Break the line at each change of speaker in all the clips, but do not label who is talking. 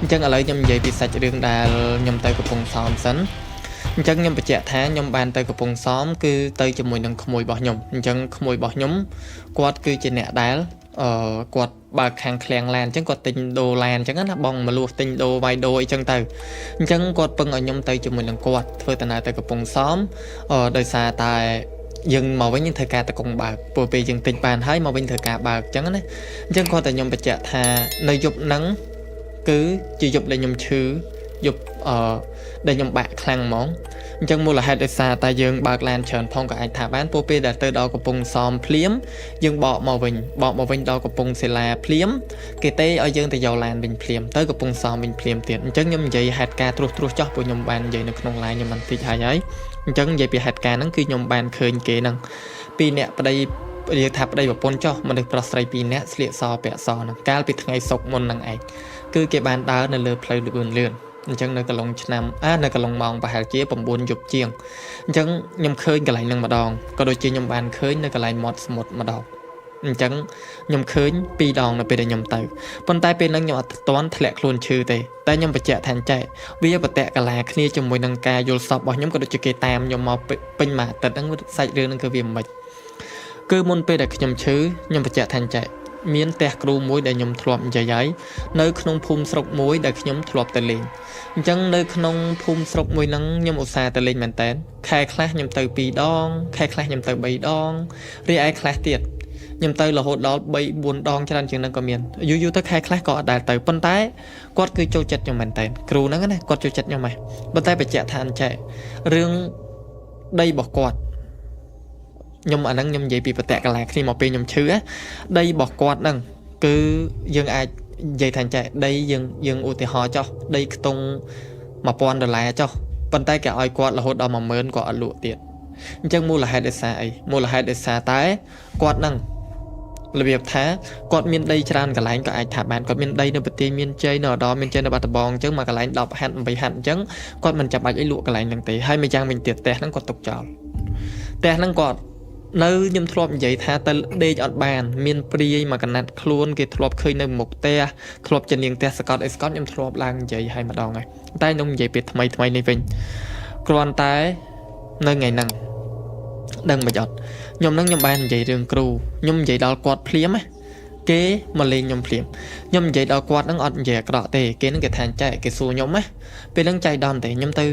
អញ្ចឹងឥឡូវខ្ញុំនិយាយពីសាច់រឿងដែលខ្ញុំទៅកំពង់សោមសិនអញ្ចឹងខ្ញុំបញ្ជាក់ថាខ្ញុំបានទៅកំពង់សោមគឺទៅជាមួយនឹងក្មួយរបស់ខ្ញុំអញ្ចឹងក្មួយរបស់ខ្ញុំគាត់គឺជាអ្នកដែលអឺគាត់បើកខាងឃ្លាំងឡានអញ្ចឹងគាត់ទិញដូរឡានអញ្ចឹងណាបងមលួសទិញដូរវាយដូរអីចឹងទៅអញ្ចឹងគាត់ពឹងឲ្យខ្ញុំទៅជាមួយនឹងគាត់ធ្វើដំណើរទៅកំពង់សោមអឺដោយសារតែយើងមកវិញយើងធ្វើការតកងបើកព្រោះពេលយើងទិញបានហើយមកវិញធ្វើការបើកអញ្ចឹងណាអញ្ចឹងគាត់តែខ្ញុំបញ្ជាក់ថានៅយប់ហ្នឹងគឺជាយប់ដែលខ្ញុំឈឺយប់អឺដែលខ្ញុំបាក់ខ្លាំងហ្មងអញ្ចឹងមូលហេតុដោយសារតែយើងបើកឡានច្រើនផងក៏អាចថាបានព្រោះពេលដែលទៅដល់កំពង់សោមភ្លាមយើងបកមកវិញបកមកវិញដល់កំពង់សិលាភ្លាមគេទេឲ្យយើងទៅយកឡានវិញភ្លាមទៅកំពង់សោមវិញភ្លាមទៀតអញ្ចឹងខ្ញុំនិយាយហេតុការណ៍ត្រួសត្រាសចោះព្រោះខ្ញុំបាននិយាយនៅក្នុង live ខ្ញុំបន្តិចហើយហើយអញ្ចឹងនិយាយពីហេតុការណ៍ហ្នឹងគឺខ្ញុំបានឃើញគេហ្នឹងពីរអ្នកប្តីនិយាយថាប្តីប្រពន្ធចោះមនុស្សប្រុសស្រីពីរនាក់ស្លៀកសពាក់សហ្នឹងកាលពីថ្ងៃសុក្រមុនហ្នឹងឯងគឺគេបានដើរនៅលើផ្លូវលឿនលឿនអញ្ចឹងនៅកន្លងឆ្នាំអានៅកន្លងម៉ោងប្រហែលជា9យប់ជាងអញ្ចឹងខ្ញុំឃើញកន្លែងហ្នឹងម្ដងក៏ដូចជាខ្ញុំបានឃើញនៅកន្លែងមាត់សមុទ្រម្ដងអញ្ចឹងខ្ញុំឃើញពីរដងនៅពេលដែលខ្ញុំទៅប៉ុន្តែពេលហ្នឹងខ្ញុំអត់ទាន់ធ្លាក់ខ្លួនឈឺទេតែខ្ញុំបញ្ជាក់ថាអញ្ចេះវាបតៈកាលាគ្នាជាមួយនឹងការយល់សពរបស់ខ្ញុំក៏ដូចជាគេតាមខ្ញុំមកពេញមួយអាទិត្យហ្នឹងសាច់រឿងហ្នឹងគឺវាមិនគឺមុនពេលដែលខ្ញុំឈឺខ្ញុំបញ្ជាក់ថាអញ្ចេះមានផ្ទះគ្រូមួយដែលខ្ញុំធ្លាប់និយាយហើយនៅក្នុងភូមិស្រុកមួយដែលខ្ញុំធ្លាប់ទៅលេងអញ្ចឹងនៅក្នុងភូមិស្រុកមួយហ្នឹងខ្ញុំឧស្សាហ៍ទៅលេងមែនតើខែខ្លះខ្ញុំទៅ2ដងខែខ្លះខ្ញុំទៅ3ដងរីឯខ្លះទៀតខ្ញុំទៅរហូតដល់3 4ដងច្រើនជាងហ្នឹងក៏មានយូរយូរទៅខែខ្លះក៏អត់ដែលទៅប៉ុន្តែគាត់គឺចូលចិត្តខ្ញុំមែនតើគ្រូហ្នឹងណាគាត់ចូលចិត្តខ្ញុំហ៎ប៉ុន្តែបញ្ជាក់ថាអញ្ចេះរឿងដីរបស់គាត់ខ្ញុំអាហ្នឹងខ្ញុំនិយាយពីបតៈកលាគ្នាមកពេលខ្ញុំឈឺដីរបស់គាត់ហ្នឹងគឺយើងអាចនិយាយថាអញ្ចេះដីយើងយើងឧទាហរណ៍ចុះដីខ្ទង់1000ដុល្លារចុះប៉ុន្តែគេឲ្យគាត់រហូតដល់10000ក៏អត់លក់ទៀតអញ្ចឹងមូលហេតុដោយសារអីមូលហេតុដោយសារតែគាត់ហ្នឹងរបៀបថាគាត់មានដីច្រើនកន្លែងក៏អាចថាបានគាត់មានដីនៅប្រទេសមានជ័យនៅឧត្តរមានជ័យនៅបាត់ដំបងអញ្ចឹងមួយកន្លែង10ហាត់8ហាត់អញ្ចឹងគាត់មិនចាំបាច់ឲ្យលក់កន្លែងហ្នឹងទេហើយមួយយ៉ាងវិញទៀតផ្ទះហ្នឹងគាត់ទុកចោលផ្ទះហ្នឹងគាត់នៅខ្ញុំធ្លាប់និយាយថាទៅដេកអត់បានមានព្រាយមកកណាត់ខ្លួនគេធ្លាប់ឃើញនៅមុខផ្ទះធ្លាប់ជានាងផ្ទះសកត់អីសកត់ខ្ញុំធ្លាប់ឡើងនិយាយឲ្យម្ដងហើយតែខ្ញុំនិយាយពេលថ្មីថ្មីនេះវិញគ្រាន់តែនៅថ្ងៃហ្នឹងដឹងមិនអត់ខ្ញុំនឹងខ្ញុំបាននិយាយរឿងគ្រូខ្ញុំនិយាយដល់គាត់ភ្លាមណាគេមកលេងខ្ញុំភ្លាមខ្ញុំនិយាយដល់គាត់នឹងអត់និយាយអាក្រក់ទេគេនឹងគេថាចែកគេសួរខ្ញុំណាពេលហ្នឹងចៃដន្យទេខ្ញុំទៅ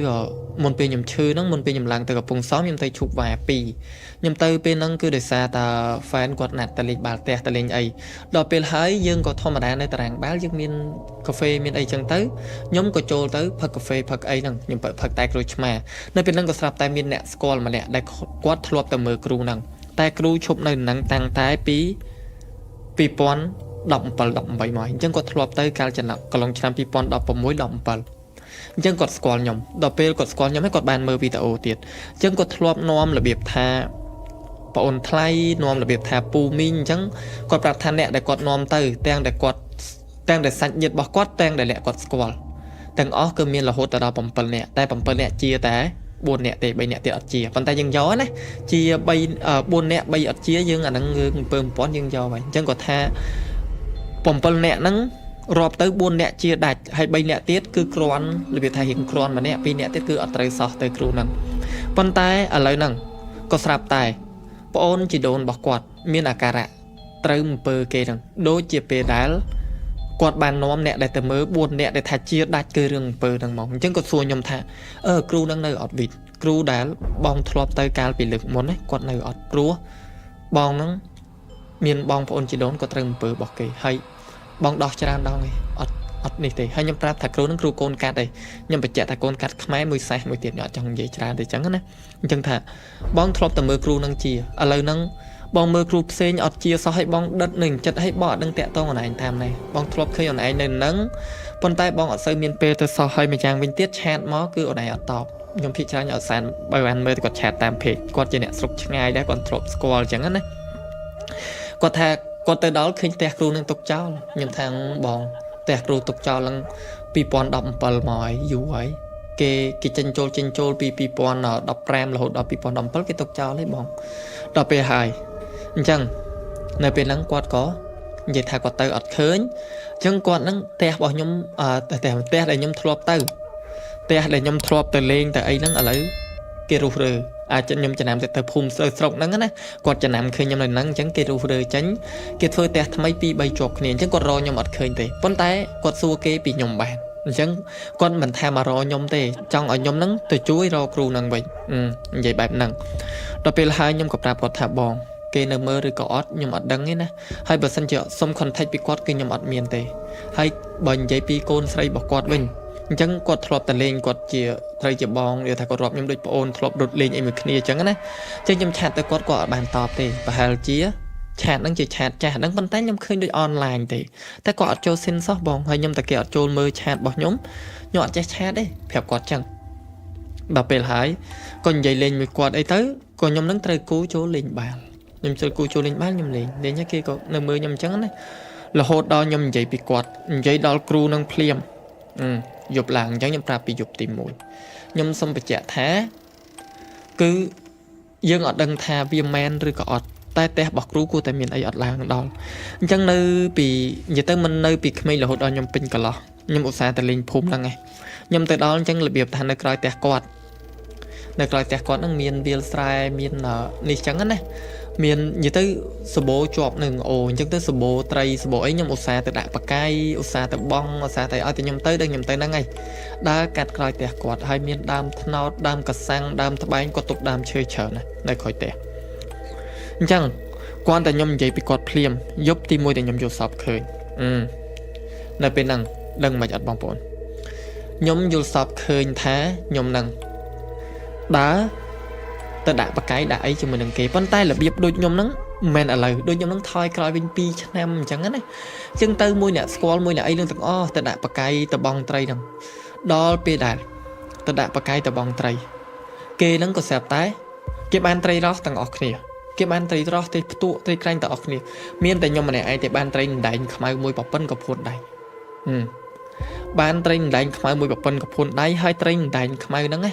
មុនពេលខ្ញុំឈឺហ្នឹងមុនពេលខ្ញុំឡើងទៅកំពង់សោមខ្ញុំទៅឈប់វ៉ា2ខ្ញុំទៅពេលហ្នឹងគឺដោយសារតា fan គាត់ណាត់ទៅលេងបាល់ទះទៅលេងអីដល់ពេលហើយយើងក៏ធម្មតានៅតារាងបាល់យើងមានកាហ្វេមានអីចឹងទៅខ្ញុំក៏ចូលទៅផឹកកាហ្វេផឹកអីហ្នឹងខ្ញុំផឹកតែក្រូចឆ្មានៅពេលហ្នឹងក៏ស្រាប់តែមានអ្នកស្គាល់ម្នាក់ដែលគាត់ធ្លាប់ទៅមើលគ្រូហ្នឹងតែគ្រូឈប់នៅនឹងតាំងតែពី2017 18មកអញ្ចឹងគាត់ធ្លាប់ទៅកាលចំកន្លងឆ្នាំ2016 17អញ្ចឹងគាត់ស្គាល់ខ្ញុំដល់ពេលគាត់ស្គាល់ខ្ញុំហើយគាត់បានមើលវីដេអូទៀតអញ្ចឹងគាត់ធ្លាប់នាំរបៀបថាប្អូនថ្លៃនាំរបៀបថាពូមីងអញ្ចឹងគាត់ប្រាប់ថាអ្នកដែលគាត់នាំទៅទាំងដែលគាត់ទាំងដែលសាច់ញាតិរបស់គាត់ទាំងដែលអ្នកគាត់ស្គាល់ទាំងអស់គឺមានរហូតដល់7នាក់តែ7នាក់ជាតែ4នាក់ទេ3នាក់ទៀតអត់ជាប៉ុន្តែយើងយកណាជា3 4នាក់3អត់ជាយើងអាហ្នឹងយើង7000យើងយកហើយអញ្ចឹងគាត់ថា7នាក់ហ្នឹងរាប់ទៅ4នាក់ជាដាច់ហើយ3នាក់ទៀតគឺគ្រាន់របៀបថារៀងគ្រាន់ម្នាក់2នាក់ទៀតគឺអត់ត្រូវសោះទៅគ្រូហ្នឹងប៉ុន្តែឥឡូវហ្នឹងក៏ស្រាប់តែប្អូនជីដូនរបស់គាត់មានអាការៈត្រូវអំពើគេហ្នឹងដូចជាពេលដែលគាត់បាននាំអ្នកដែលទៅមើល4នាក់ដែលថាជាដាច់គឺរឿងអំពើហ្នឹងមកអញ្ចឹងគាត់សួរខ្ញុំថាអឺគ្រូហ្នឹងនៅអត់វិតគ្រូដែលបងធ្លាប់ទៅកាលពីលើកមុនណាគាត់នៅអត់ព្រោះបងហ្នឹងមានបងប្អូនជីដូនគាត់ត្រូវអំពើរបស់គេហើយបងដោះច្រើនដងឯងអត់អត់នេះទេហើយខ្ញុំប្រាប់ថាគ្រូហ្នឹងគ្រូកូនកាត់ឯងខ្ញុំបញ្ជាក់ថាកូនកាត់ខ្មែរមួយសេះមួយទៀតខ្ញុំអត់ចង់និយាយច្រើនទេអញ្ចឹងណាអញ្ចឹងថាបងធ្លាប់តែមើលគ្រូហ្នឹងជាឥឡូវហ្នឹងបងមើលគ្រូផ្សេងអត់ជាសោះឲ្យបងដិតនឹងចិត្តឲ្យបងអត់ដឹងតាក់តងអនឯងតាមនេះបងធ្លាប់ឃើញអនឯងនៅនឹងប៉ុន្តែបងអត់សូវមានពេលទៅសោះឲ្យម្យ៉ាងវិញទៀត chat មកគឺអនឯងអត់តបខ្ញុំភាគច្រើនអត់សានបើបានមើលគាត់ chat តាម page គាត់ជាអ្នកស្រុកឆ្ងាយដែរគាត់ធ្លាប់ស្គាល់អញ្ចឹងណាគាត់ថាគាត់ទៅដល់ឃើញផ្ទះគ្រូនឹងទុកចោលខ្ញុំថាបងផ្ទះគ្រូទុកចោលឡើង2017មកហើយយូរហើយគេគេចេញចូលចេញចូលពី2015រហូតដល់2017គេទុកចោលហើយបងដល់ពេលហើយអញ្ចឹងនៅពេលហ្នឹងគាត់ក៏ និយាយថាគាត់ទៅអត់ឃើញអញ្ចឹងគាត់ហ្នឹងផ្ទះរបស់ខ្ញុំអឺផ្ទះផ្ទះដែលខ្ញុំធ្លាប់ទៅផ្ទះដែលខ្ញុំធ្លាប់ទៅលេងទៅអីហ្នឹងឥឡូវគេរុះរើអាចខ្ញុំចំណាំទៅទៅភូមិស្រុកហ្នឹងណាគាត់ចំណាំឃើញខ្ញុំនៅហ្នឹងអញ្ចឹងគេរុះរើចេញគេធ្វើផ្ទះថ្មី2 3ជាប់គ្នាអញ្ចឹងគាត់រកខ្ញុំអត់ឃើញទេប៉ុន្តែគាត់សួរគេពីខ្ញុំបានអញ្ចឹងគាត់មិនថាមករកខ្ញុំទេចង់ឲ្យខ្ញុំហ្នឹងទៅជួយរកគ្រូហ្នឹងវិញនិយាយបែបហ្នឹងដល់ពេលហើយខ្ញុំក៏ប្រាប់គាត់ថាបងគេនៅមើលឬក៏អត់ខ្ញុំអត់ដឹងទេណាហើយបើសិនជាសុំ contact ពីគាត់គឺខ្ញុំអត់មានទេហើយបើនិយាយពីកូនស្រីរបស់គាត់វិញអញ្ចឹងគាត់ធ្លាប់តែលេងគាត់ជាត្រូវជាបងនិយាយថាគាត់រាប់ខ្ញុំដូចប្អូនធ្លាប់រត់លេងអីមួយគ្នាអញ្ចឹងណាអញ្ចឹងខ្ញុំ chat ទៅគាត់គាត់អត់បានតបទេប្រហែលជា chat ហ្នឹងជា chat ចាស់ហ្នឹងប៉ុន្តែខ្ញុំឃើញដូចអនឡាញទេតែគាត់អត់ចូល seen សោះបងហើយខ្ញុំតែគេអត់ចូលមើល chat របស់ខ្ញុំខ្ញុំអត់ចេះ chat ទេប្រាប់គាត់ចឹងដល់ពេលហើយក៏និយាយលេងមួយគាត់អីទៅក៏ខ្ញុំនឹងត្រូវគូចូលលេងបាល់ខ្ញុំចូលគូចូលលេងបាល់ខ្ញុំលេងលេងហើយគេក៏នៅមើលខ្ញុំអញ្ចឹងណារហូតដល់ខ្ញុំនិយាយពីគាត់និយាយដល់គ្រូនឹងភ្លាមយប់ឡើងអញ្ចឹងខ្ញុំប្រាប់ពីយប់ទី1ខ្ញុំសូមបញ្ជាក់ថាគឺយើងអត់ដឹងថាវាមែនឬក៏អត់តែផ្ទះរបស់គ្រូគួរតែមានអីអត់ឡើងដល់អញ្ចឹងនៅពីនិយាយទៅមិននៅពីក្មេងរហូតដល់ខ្ញុំពេញកន្លោះខ្ញុំឧស្សាហ៍ទៅលេងភូមិហ្នឹងឯងខ្ញុំទៅដល់អញ្ចឹងរបៀបថានៅក្រោយផ្ទះគាត់នៅក្រោយផ្ទះគាត់ហ្នឹងមានវាលស្រែមាននេះចឹងណាមាននិយាយទៅសបោជាប់នឹងអូអញ្ចឹងទៅសបោត្រីសបោអីខ្ញុំឧស្សាហ៍ទៅដាក់បកាយឧស្សាហ៍ទៅបងឧស្សាហ៍ទៅឲ្យតែខ្ញុំទៅដល់ខ្ញុំទៅហ្នឹងឯងដើរកាត់ក្រោយផ្ទះគាត់ហើយមានដើមថ្នោតដើមកសាំងដើមត្បែងគាត់ទុកដើមឈើច្រើនណាស់នៅក្រោយផ្ទះអញ្ចឹងគាត់តែខ្ញុំនិយាយពីគាត់ភ្លាមយប់ទី1ដែលខ្ញុំយល់សពឃើញអឺនៅពេលហ្នឹងដឹងមិនអត់បងប្អូនខ្ញុំយល់សពឃើញថាខ្ញុំនឹងដើរទៅដាក់បកាយដាក់អីជាមួយនឹងគេប៉ុន្តែរបៀបដូចខ្ញុំហ្នឹងមិនមែនឥឡូវដូចខ្ញុំហ្នឹងថយក្រោយវិញ2ឆ្នាំអញ្ចឹងណាអញ្ចឹងទៅមួយអ្នកស្គាល់មួយអ្នកអីនឹងទាំងអស់ទៅដាក់បកាយទៅបងត្រីហ្នឹងដល់ពេលដែលទៅដាក់បកាយទៅបងត្រីគេហ្នឹងក៏ស្រាប់តែគេបានត្រីរស់ទាំងអស់គ្នាគេបានត្រីរស់ត្រីផ្ទក់ត្រីក្រាញ់ទាំងអស់គ្នាមានតែខ្ញុំម្នាក់ឯងទេបានត្រីដណ្ដែងខ្មៅមួយប្រពន្ធក៏ភួនដៃបានត្រីដណ្ដែងខ្មៅមួយប្រពន្ធក៏ភួនដៃហើយត្រីដណ្ដែងខ្មៅហ្នឹងណា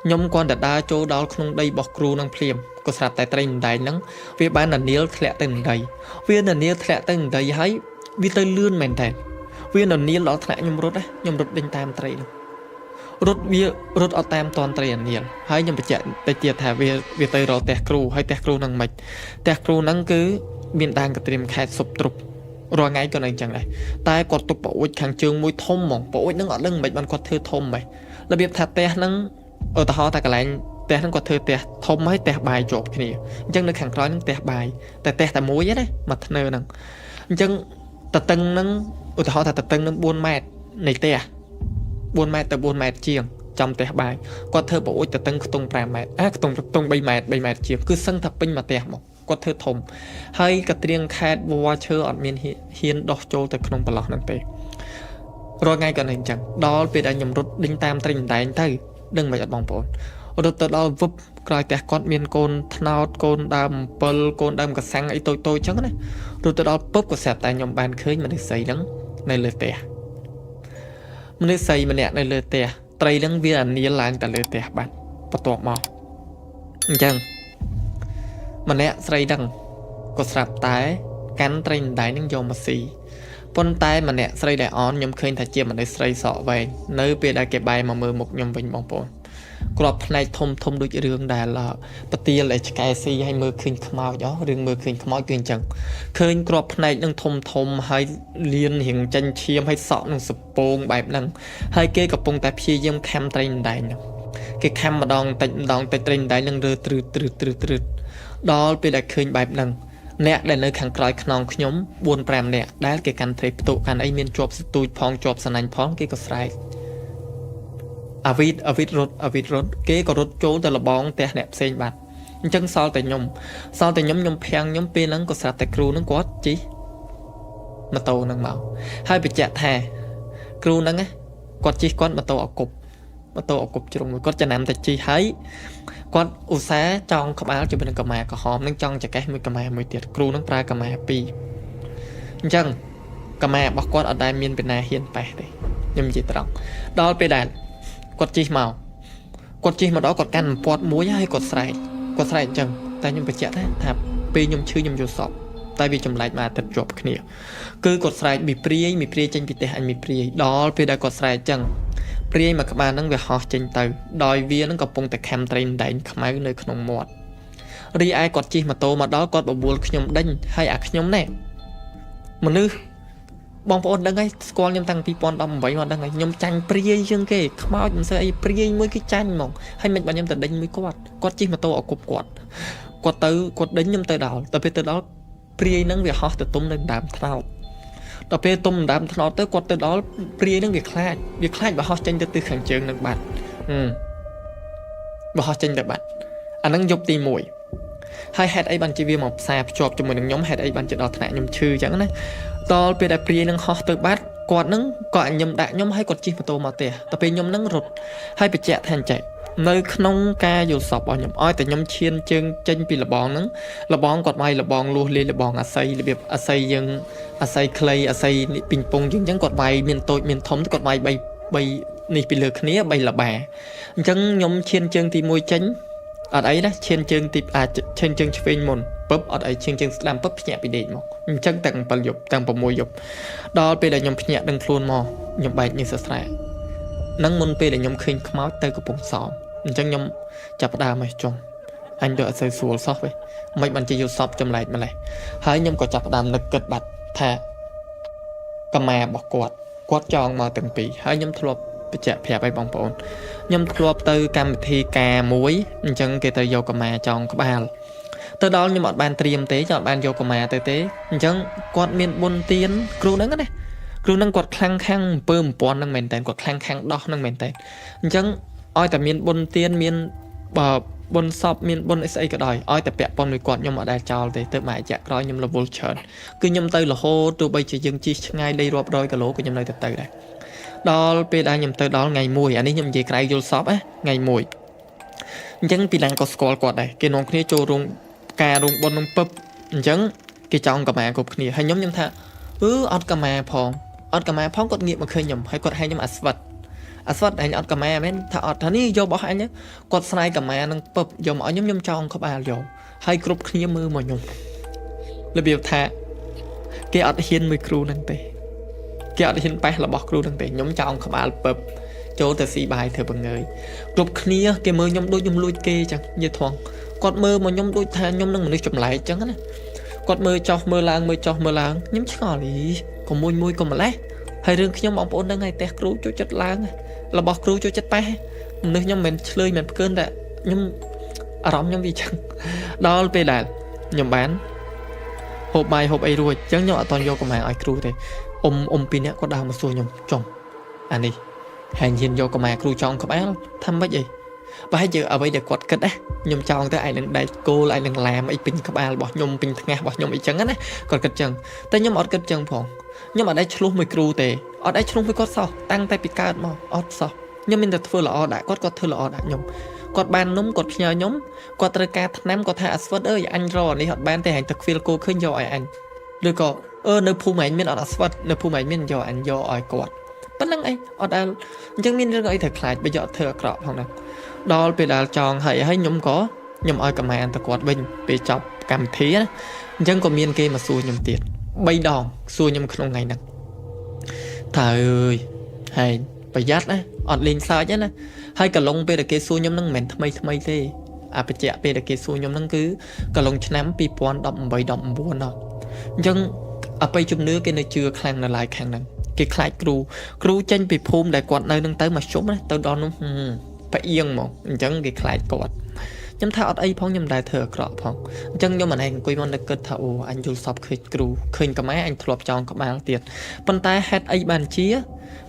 ខ្ញុំគ្រាន់តែដើរចូលដល់ក្នុងដីរបស់គ្រូនឹងភ្លាមក៏ស្រាប់តែត្រីដណ្ដែងហ្នឹងវាបានននាលធ្លាក់ទៅនឹងដីវាននាលធ្លាក់ទៅនឹងដីហើយវាទៅលឿនមែនតើវាននាលដល់ថ្នាក់ខ្ញុំរត់ណាខ្ញុំរត់ដេញតាមត្រីហ្នឹងរត់វារត់អត់តាមតនត្រីអានាលហើយខ្ញុំបញ្ជាក់តិចទៀតថាវាវាទៅរកផ្ទះគ្រូហើយផ្ទះគ្រូហ្នឹងមិនផ្ទះគ្រូហ្នឹងគឺមានដានកត្រៀមខេតសុបទ្រុបរាល់ថ្ងៃក៏នៅអញ្ចឹងដែរតែគាត់ទុកប្អូចខាងជើងមួយធំហ្មងប្អូចហ្នឹងអត់ដឹងមិនបានគាត់ធ្វើធំហ៎របៀបថាផ្ទះហ្នឹងឧទាហរណ៍ថាកន្លែងផ្ទះហ្នឹងគាត់ធ្វើផ្ទះធំហើយផ្ទះបាយជាប់គ្នាអញ្ចឹងនៅខាងក្រោយហ្នឹងផ្ទះបាយតែផ្ទះតែមួយទេណាមួយធ្នើហ្នឹងអញ្ចឹងតតឹងហ្នឹងឧទាហរណ៍ថាតតឹងហ្នឹង4ម៉ែត្រនៃផ្ទះ4ម៉ែត្រទៅ4ម៉ែត្រជាងចំផ្ទះបាយគាត់ធ្វើប្អូចតតឹងខ្ទង់5ម៉ែត្រអាខ្ទង់ខ្ទង់3ម៉ែត្រ3ម៉ែត្រជាងគឺសឹងថាពេញមួយផ្ទះមកគាត់ធ្វើធំហើយកត្រៀងខេតវល្លិឈើអត់មានហ៊ានដោះចូលទៅក្នុងប្រឡោះហ្នឹងទេរាល់ថ្ងៃក៏នៅអញ្ចឹងដល់ពេលដែលខ្ញុំរត់ដេញតាមត្រីដណ្ដែងទៅដឹងមិនអត់បងប្អូនរត់ទៅដល់វឹបក្រោយផ្ទះគាត់មានកូនថ្នោតកូនដើមអំពិលកូនដើមកសាំងអីតូចតូចអញ្ចឹងណារត់ទៅដល់ពឹបក៏ស្រាប់តែខ្ញុំបានឃើញមនុស្សស្រីហ្នឹងនៅលើផ្ទះមនុស្សស្រីម្នាក់នៅលើផ្ទះត្រីហ្នឹងវាអានាលឡើងតែលើផ្ទះបាត់បន្ទាប់មកអញ្ចឹងម្នាក់ស្រីហ្នឹងក៏ស្រាប់តែកាន់ត្រីដណ្ដែងហ្នឹងយកមកស៊ីប៉ុន្តែម្នាក់ស្រីដែលអនខ្ញុំឃើញថាជាមនុស្សស្រីសក់វែងនៅពេលដែលគេបែរមកមើលមុខខ្ញុំវិញបងប្អូនក្របផ្នែកធំធំដូចរឿងដែលបទាលដែលឆ្កែស៊ីឲ្យមើលឃើញខ្មោចរឿងមើលឃើញខ្មោចគឺអញ្ចឹងឃើញក្របផ្នែកនឹងធំធំហើយលៀនរៀងចេញឈាមហើយសក់នឹងសពងបែបហ្នឹងហើយគេកំពុងតែព្យាយាមខាំត្រីដណ្ដែងហ្នឹងគេខាំម្ដងតិចម្ដងតិចត្រីដណ្ដែងនឹងរើទ្រឹតទ្រឹតទ្រឹតទ្រឹតដល់ពេលដែលឃើញបែបហ្នឹងអ្នកដែលនៅខាងក្រោយខ្នងខ្ញុំ4 5នាក់ដែលគេកាន់ត្រីផ្ទុកកាន់អីមានជាប់សទូចផងជាប់សណាញ់ផងគេក៏ស្រែកអាវីតអាវីតរត់អាវីតរត់គេក៏រត់ចូលទៅលបងផ្ទះអ្នកផ្សេងបាត់អញ្ចឹងសល់តែខ្ញុំសល់តែខ្ញុំខ្ញុំភាំងខ្ញុំពេលហ្នឹងក៏ស្រាប់តែគ្រូហ្នឹងគាត់ជិះម៉ូតូហ្នឹងមកហើយបញ្ជាក់ថាគ្រូហ្នឹងគាត់ជិះគាត់ម៉ូតូអគុបម៉ូតូអគុបជ្រុងមួយគាត់ចំណាំតែជិះហើយគាត់ឧស្សាហ៍ចងក្បាលជាមួយនឹងកម្មាក្រហមនឹងចង់ចកេះមួយកម្មាមួយទៀតគ្រូនឹងប្រើកម្មាពីរអញ្ចឹងកម្មារបស់គាត់អត់ដែលមានពីណាហ៊ានប៉េះទេខ្ញុំនិយាយត្រង់ដល់ពេលដែលគាត់ជិះមកគាត់ជិះមកដល់គាត់កាន់ពាត់មួយហើយគាត់ស្រែកគាត់ស្រែកអញ្ចឹងតែខ្ញុំបញ្ជាក់ថាពេលខ្ញុំឈឺខ្ញុំយល់សព តែវាចម្លែកមួយអាទិត្យជាប់គ្នាគឺគាត់ស្រែកមីព្រាយមីព្រាយចេញពីផ្ទះអញមីព្រាយដល់ពេលដែលគាត់ស្រែកចឹងព្រាយមួយក្បាលហ្នឹងវាហោះចេញទៅដោយវានឹងកំពុងតែខាំត្រីដែងខ្មៅនៅក្នុងមាត់រីឯគាត់ជិះម៉ូតូមកដល់គាត់បបួលខ្ញុំដេញហើយអាខ្ញុំណែមនុស្សបងប្អូនដឹងហើយស្គាល់ខ្ញុំតាំងពី2018មកដឹងហើយខ្ញុំចាញ់ព្រាយជាងគេខ្មោចមិនសូវអីព្រាយមួយគឺចាញ់ហ្មងហើយមិនបានខ្ញុំទៅដេញមួយគាត់គាត់ជិះម៉ូតូឲ្យគប់គាត់គាត់ទៅគាត់ដេញខ្ញុំទៅដល់តែពេលទៅដល់ព្រាយហ្នឹងវាហោះទៅទុំនៅដើមថ្នោតដល់ពេលទុំដើមថ្នោតទៅគាត់ទៅដល់ព្រាយហ្នឹងវាខ្លាចវាខ្លាចបើហោះចេញទៅទិសខាងជើងនឹងបាត់បើហោះចេញទៅបាត់អាហ្នឹងយប់ទី1ហើយហេតុអីបានជាវាមកផ្សារភ្ជាប់ជាមួយនឹងខ្ញុំហេតុអីបានជាដល់ថ្នាក់ខ្ញុំឈឺអញ្ចឹងណាដល់ពេលដែលព្រាយនឹងហោះទៅបាត់គាត់នឹងក៏អញខ្ញុំដាក់ខ្ញុំឲ្យគាត់ជិះម៉ូតូមកផ្ទះដល់ពេលខ្ញុំនឹងរត់ហើយបញ្ជាក់ថាអញ្ចេះនៅក្នុងការយល់សពរបស់ខ្ញុំឲ្យតែខ្ញុំឈានជើងចេញពីលបងហ្នឹងលបងគាត់វាយលបងលួសលាយលបងអាស័យរបៀបអាស័យយើងអាស័យខ្លីអាស័យពីងពងយើងអញ្ចឹងគាត់វាយមានតូចមានធំគាត់វាយ3 3នេះពីលើគ្នា3លបាអញ្ចឹងខ្ញុំឈានជើងទី1ចេញអត់អីណាឈានជើងទីអាចឈានជើងឆ្វេងមុនពឹបអត់អីឈានជើងស្ដាំពឹបភ្ញាក់ពីដេកមកអញ្ចឹងទាំង7យប់ទាំង6យប់ដល់ពេលដែលខ្ញុំភ្ញាក់ដឹងខ្លួនមកខ្ញុំបែកញើសស្រែនឹងមុនពេលដែលខ្ញុំឃើញខ្មោចទៅកំពង់សោមអញ្ចឹងខ្ញុំចាប់ផ្ដើមឲ្យចុងអញដូចអត់សូវស្រួលសោះវិញមិនបានជាយល់សពចម្លែកម្លេះហើយខ្ញុំក៏ចាប់ផ្ដើមនឹកគិតបាត់ថាកម្មារបស់គាត់គាត់ចងមកទាំងពីរហើយខ្ញុំធ្លាប់បញ្ជាក់ប្រាប់ឲ្យបងប្អូនខ្ញុំធ្លាប់ទៅកម្មវិធីការមួយអញ្ចឹងគេត្រូវយកកម្មាចងក្បាលទៅដល់ខ្ញុំអត់បានត្រៀមទេខ្ញុំអត់បានយកកម្មាទៅទេអញ្ចឹងគាត់មានបុណ្យទានគ្រូហ្នឹងណាគ្រូហ្នឹងគាត់ខ្លាំងខាងអំពើអំពាន់ហ្នឹងមែនតើគាត់ខ្លាំងខាងដោះហ្នឹងមែនតើអញ្ចឹងឲ្យតែមានបុណ្យទានមានបើបុណ្យសពមានបុណ្យអីស្អីក៏ដោយឲ្យតែពាក់ព័ន្ធមួយគាត់ខ្ញុំអត់ដែលចោលទេទៅមួយរយៈក្រោយខ្ញុំរវល់ច្រើនគឺខ្ញុំទៅរហូតទោះបីជាយើងជិះឆ្ងាយលេរាប់រយគីឡូក៏ខ្ញុំនៅតែទៅដែរដល់ពេលដែលខ្ញុំទៅដល់ថ្ងៃមួយអានេះខ្ញុំនិយាយក្រៅយល់សពណាថ្ងៃមួយអញ្ចឹងពីឡាំងក៏ស្គាល់គាត់ដែរគេនាំគ្នាចូលរោងការរោងបុណ្យនឹងពឹបអញ្ចឹងគេចង់កម្មាគ្រប់គ្នាហើយខ្ញុំថាអឺអត់កម្មាផងអត់កម្មាផងគាត់ងាកមកឃើញខ្ញុំហើយគាត់ហៅខ្ញុំអាស្វិតអាស្វិតឯងអត់កម្មាមែនថាអត់ថានេះយករបស់អញគាត់ស្នាយកម្មានឹងពឹបយកមកឲ្យខ្ញុំខ្ញុំចងក្បាលយកហើយគ្រប់គ្នាមើលមកខ្ញុំរបៀបថាគេអត់ហ៊ានមួយគ្រូនឹងទេគេអត់ហ៊ានប៉ះរបស់គ្រូនឹងទេខ្ញុំចងក្បាលពឹបចូលទៅស៊ីបាយធ្វើបង្ងើយគ្រប់គ្នាគេមើលខ្ញុំដូចខ្ញុំលួចគេចឹងនិយាយថងគាត់មើលមកខ្ញុំដូចថាខ្ញុំនឹងមនុស្សចម្លែកចឹងណាគាត់មើលចោះមើលឡើងមើលចោះមើលឡើងខ្ញុំឆ្ងល់អីកុំមួយមួយកុំម្លេះហើយរឿងខ្ញុំបងប្អូននឹងហើយផ្ទះគ្រូចូលចិត្តឡើងរបស់គ្រូចូលចិត្តប៉ះមនុស្សខ្ញុំមិនឆ្លើយមិនផ្កើនតែខ្ញុំអារម្មណ៍ខ្ញុំវាចឹងដល់ពេលដែលខ្ញុំបានហូបបាយហូបអីរួចអញ្ចឹងខ្ញុំអត់តន់យកកម្លាំងឲ្យគ្រូទេអ៊ំអ៊ំពីរនាក់គាត់ដើរមកសួរខ្ញុំចុងអានេះហែងហ៊ានយកកម្លាំងគ្រូចងក្បាលថាម៉េចអីប្រហែលជាអ្វីដែលគាត់គិតណាខ្ញុំចងទៅឯងនឹងដែកគោលឯងនឹងឡាមអីពេញក្បាលរបស់ខ្ញុំពេញថ្ងាសរបស់ខ្ញុំអីចឹងណាគាត់គិតចឹងតែខ្ញុំអត់គិតចឹងផងខ្ញុំអត់ได้ឆ្លោះមួយគ្រូទេអត់ได้ឆ្លោះមួយគាត់សោះតាំងតែពីកើតមកអត់សោះខ្ញុំមានតែធ្វើល្អដាក់គាត់គាត់ធ្វើល្អដាក់ខ្ញុំគាត់បាននំគាត់ផ្ញើខ្ញុំគាត់ត្រូវការថ្នាំគាត់ថាអាស្វិតអើយអញរកអានេះអត់បានទេអញទៅខ្វៀលគោឃើញយកឲ្យអញឬក៏អឺនៅភូមិឯងមានអត់អាស្វិតនៅភូមិឯងមានយកអញយកឲ្យគាត់ប៉ុណ្្នឹងអីអត់ដែលអញ្ចឹងមានរឿងអីត្រូវខ្លាចបើយកអត់ធ្វើអាក្រក់ផងណាដល់ពេលដែលចងហើយហើយខ្ញុំក៏ខ្ញុំឲ្យកម្មាទៅគាត់វិញពេលចប់កម្មវិធីណាអញ្ចឹងក៏មានគេមកសួរខ្ញុំទៀត3ដងសួរខ្ញុំក្នុងថ្ងៃហ្នឹងថាអើយហែងប្រយ័ត្នណាអត់លេងសើចទេណាហើយកន្លងពេលដែលគេសួរខ្ញុំហ្នឹងមិនមែនថ្មីថ្មីទេអាបច្ចៈពេលដែលគេសួរខ្ញុំហ្នឹងគឺកន្លងឆ្នាំ2018 19ណោះអញ្ចឹងអបិយជំនឿគេនៅជឿខ្លាំងនៅឡើយខាងហ្នឹងគេខ្លាចគ្រូគ្រូចេញពីភូមិដែលគាត់នៅនឹងទៅមកជុំណាទៅដល់នោះផ្អៀងហ្មងអញ្ចឹងគេខ្លាចគាត់ខ្ញុំថាអត់អីផងខ្ញុំមិនដែលធ្វើអាក្រក់ផងអញ្ចឹងខ្ញុំមិនឯងអង្គុយមកនឹកគិតថាអូអញយល់សពឃើញគ្រូឃើញកម្មាអញធ្លាប់ចងក្បាលទៀតប៉ុន្តែហេតុអីបានជា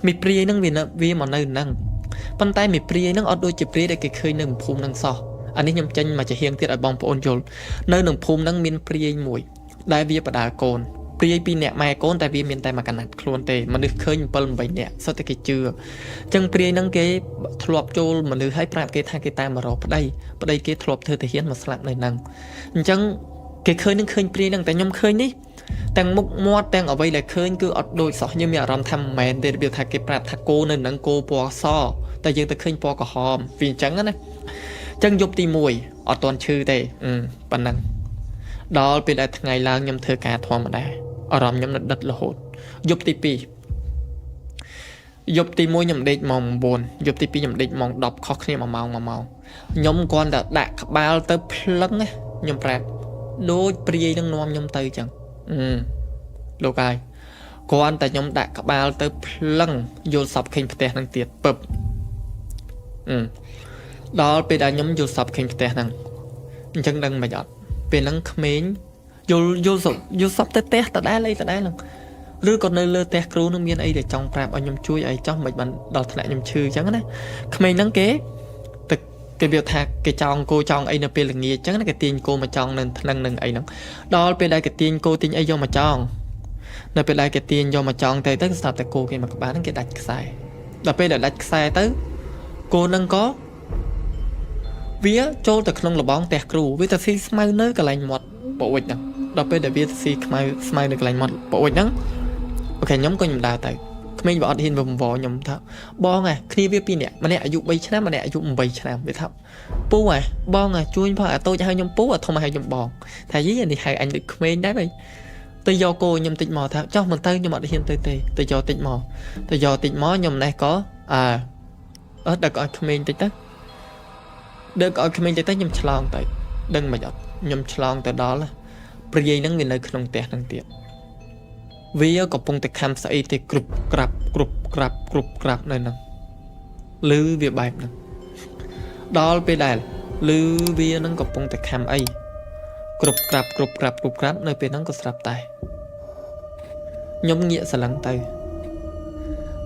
មីព្រាយហ្នឹងវាមកនៅហ្នឹងប៉ុន្តែមីព្រាយហ្នឹងអត់ដូចជាព្រាយដែលគេឃើញនៅភូមិហ្នឹងសោះអានេះខ្ញុំចេញមកជាហៀងទៀតឲ្យបងប្អូនយល់នៅក្នុងភូមិហ្នឹងមានព្រាយមួយដែលវាបដាកូនព្រាយពីអ្នកម៉ែកូនតែវាមានតែមួយកណាត់ខ្លួនទេមនុស្សឃើញ7 8នាក់សុទ្ធតែគេជឿអញ្ចឹងព្រាយហ្នឹងគេធ្លាប់ចូលមនុស្សឲ្យប្រាប់គេថាគេតាមមករកប្តីប្តីគេធ្លាប់ធ្វើទាហានមកស្លាប់នៅហ្នឹងអញ្ចឹងគេឃើញនឹងឃើញព្រាយហ្នឹងតែខ្ញុំឃើញនេះទាំងមុខមាត់ទាំងអ្វីដែលឃើញគឺអត់ដូចសោះខ្ញុំមានអារម្មណ៍ថាមិនមែនទេរបៀបថាគេប្រាប់ថាគោនៅហ្នឹងគោពណ៌សតែយើងទៅឃើញពណ៌ក្រហមវាអញ្ចឹងណាអញ្ចឹងយប់ទី1អត់ទាន់ឈឺទេប៉ុណ្ណឹង ដល់ពេលដែលថ្ងៃឡើងខ្ញុំធ្វើការធម្មតាអារម្មណ៍ខ្ញុំនៅដិតរហូតយប់ទី2យប់ទី1ខ្ញុំដេកម៉ោង9យប់ទី2ខ្ញុំដេកម៉ោង10ខុសគ្នា1ម៉ោង1ម៉ោងខ្ញុំគ្រាន់តែដាក់ក្បាលទៅភ្លឹងណាខ្ញុំប្រាប់ដូចព្រាយនឹងនាំខ្ញុំទៅអញ្ចឹងអឺលោកហើយគ្រាន់តែខ្ញុំដាក់ក្បាលទៅភ្លឹងយល់សពឃើញផ្ទះហ្នឹងទៀតពឹបអឺដល់ពេលដែលខ្ញុំយល់សពឃើញផ្ទះហ្នឹងអញ្ចឹងដឹងមិនអត់ពេលហ្នឹងក្មេងយល់យល់សពយល់សពទៅផ្ទះដដែលអីដដែលហ្នឹងឬក៏នៅលើផ្ទះគ្រូនឹងមានអីដែលចង់ប្រាប់ឲ្យខ្ញុំជួយអីចោះមិនបានដល់ថ្នាក់ខ្ញុំឈឺអញ្ចឹងណាក្មេងហ្នឹងគេទៅគេវាថាគេចង់គោចង់អីនៅពេលល្ងាចអញ្ចឹងណាគេទាញគោមកចង់នៅថ្នឹងនឹងអីហ្នឹងដល់ពេលដែលគេទាញគោទាញអីយកមកចង់នៅពេលដែលគេទាញយកមកចង់ទៅទៅស្រាប់តែគោគេមកក្បាលហ្នឹងគេដាច់ខ្សែដល់ពេលដែលដាច់ខ្សែទៅគោហ្នឹងក៏វាចូលទៅក្នុងលបងផ្ទះគ្រូវាទៅស៊ីស្មៅនៅកន្លែងមាត់ប្អូចហ្នឹងដល់ពេលដែលវាទៅស៊ីខ្មៅស្មៅនៅកន្លែងមាត់ប្អូចហ្នឹង OK ខ្ញុំក៏ខ្ញុំដើរទៅក្មេងវាអត់ហ៊ានវង្វខ្ញុំថាបងហ่ะគ្នាវាពីរនាក់ម្នាក់អាយុ3ឆ្នាំម្នាក់អាយុ8ឆ្នាំវាថាពូហ่ะបងហ่ะជួយផងអាតូចហៅខ្ញុំពូអាធំហៅខ្ញុំបងថាយីអានេះហៅអញដូចក្មេងដែរបីទៅយកគោខ្ញុំតិចមកថាចោះមិនទៅខ្ញុំអត់ហ៊ានទៅទេទៅយកតិចមកទៅយកតិចមកខ្ញុំនេះក៏អើអឺដឹកឲ្យក្មេងតិចទៅដឹកឲ្យក្មេងតិចទៅខ្ញុំឆ្លងទៅដឹងមិនអត់ខ្ញុំឆ្លងទៅដល់ព្រាយហ្នឹងវានៅក្នុងផ្ទះហ្នឹងទៀតវាកំពុងតែខំស្អីទេគ្រប់ក្រាប់គ្រប់ក្រាប់គ្រប់ក្រាប់នៅហ្នឹងឮវាបែបហ្នឹងដល់ពេលដែលឮវានឹងកំពុងតែខំអីគ្រប់ក្រាប់គ្រប់ក្រាប់គ្រប់ក្រាប់នៅពេលហ្នឹងក៏ស្រាប់តែខ្ញុំងាកសឡឹងទៅ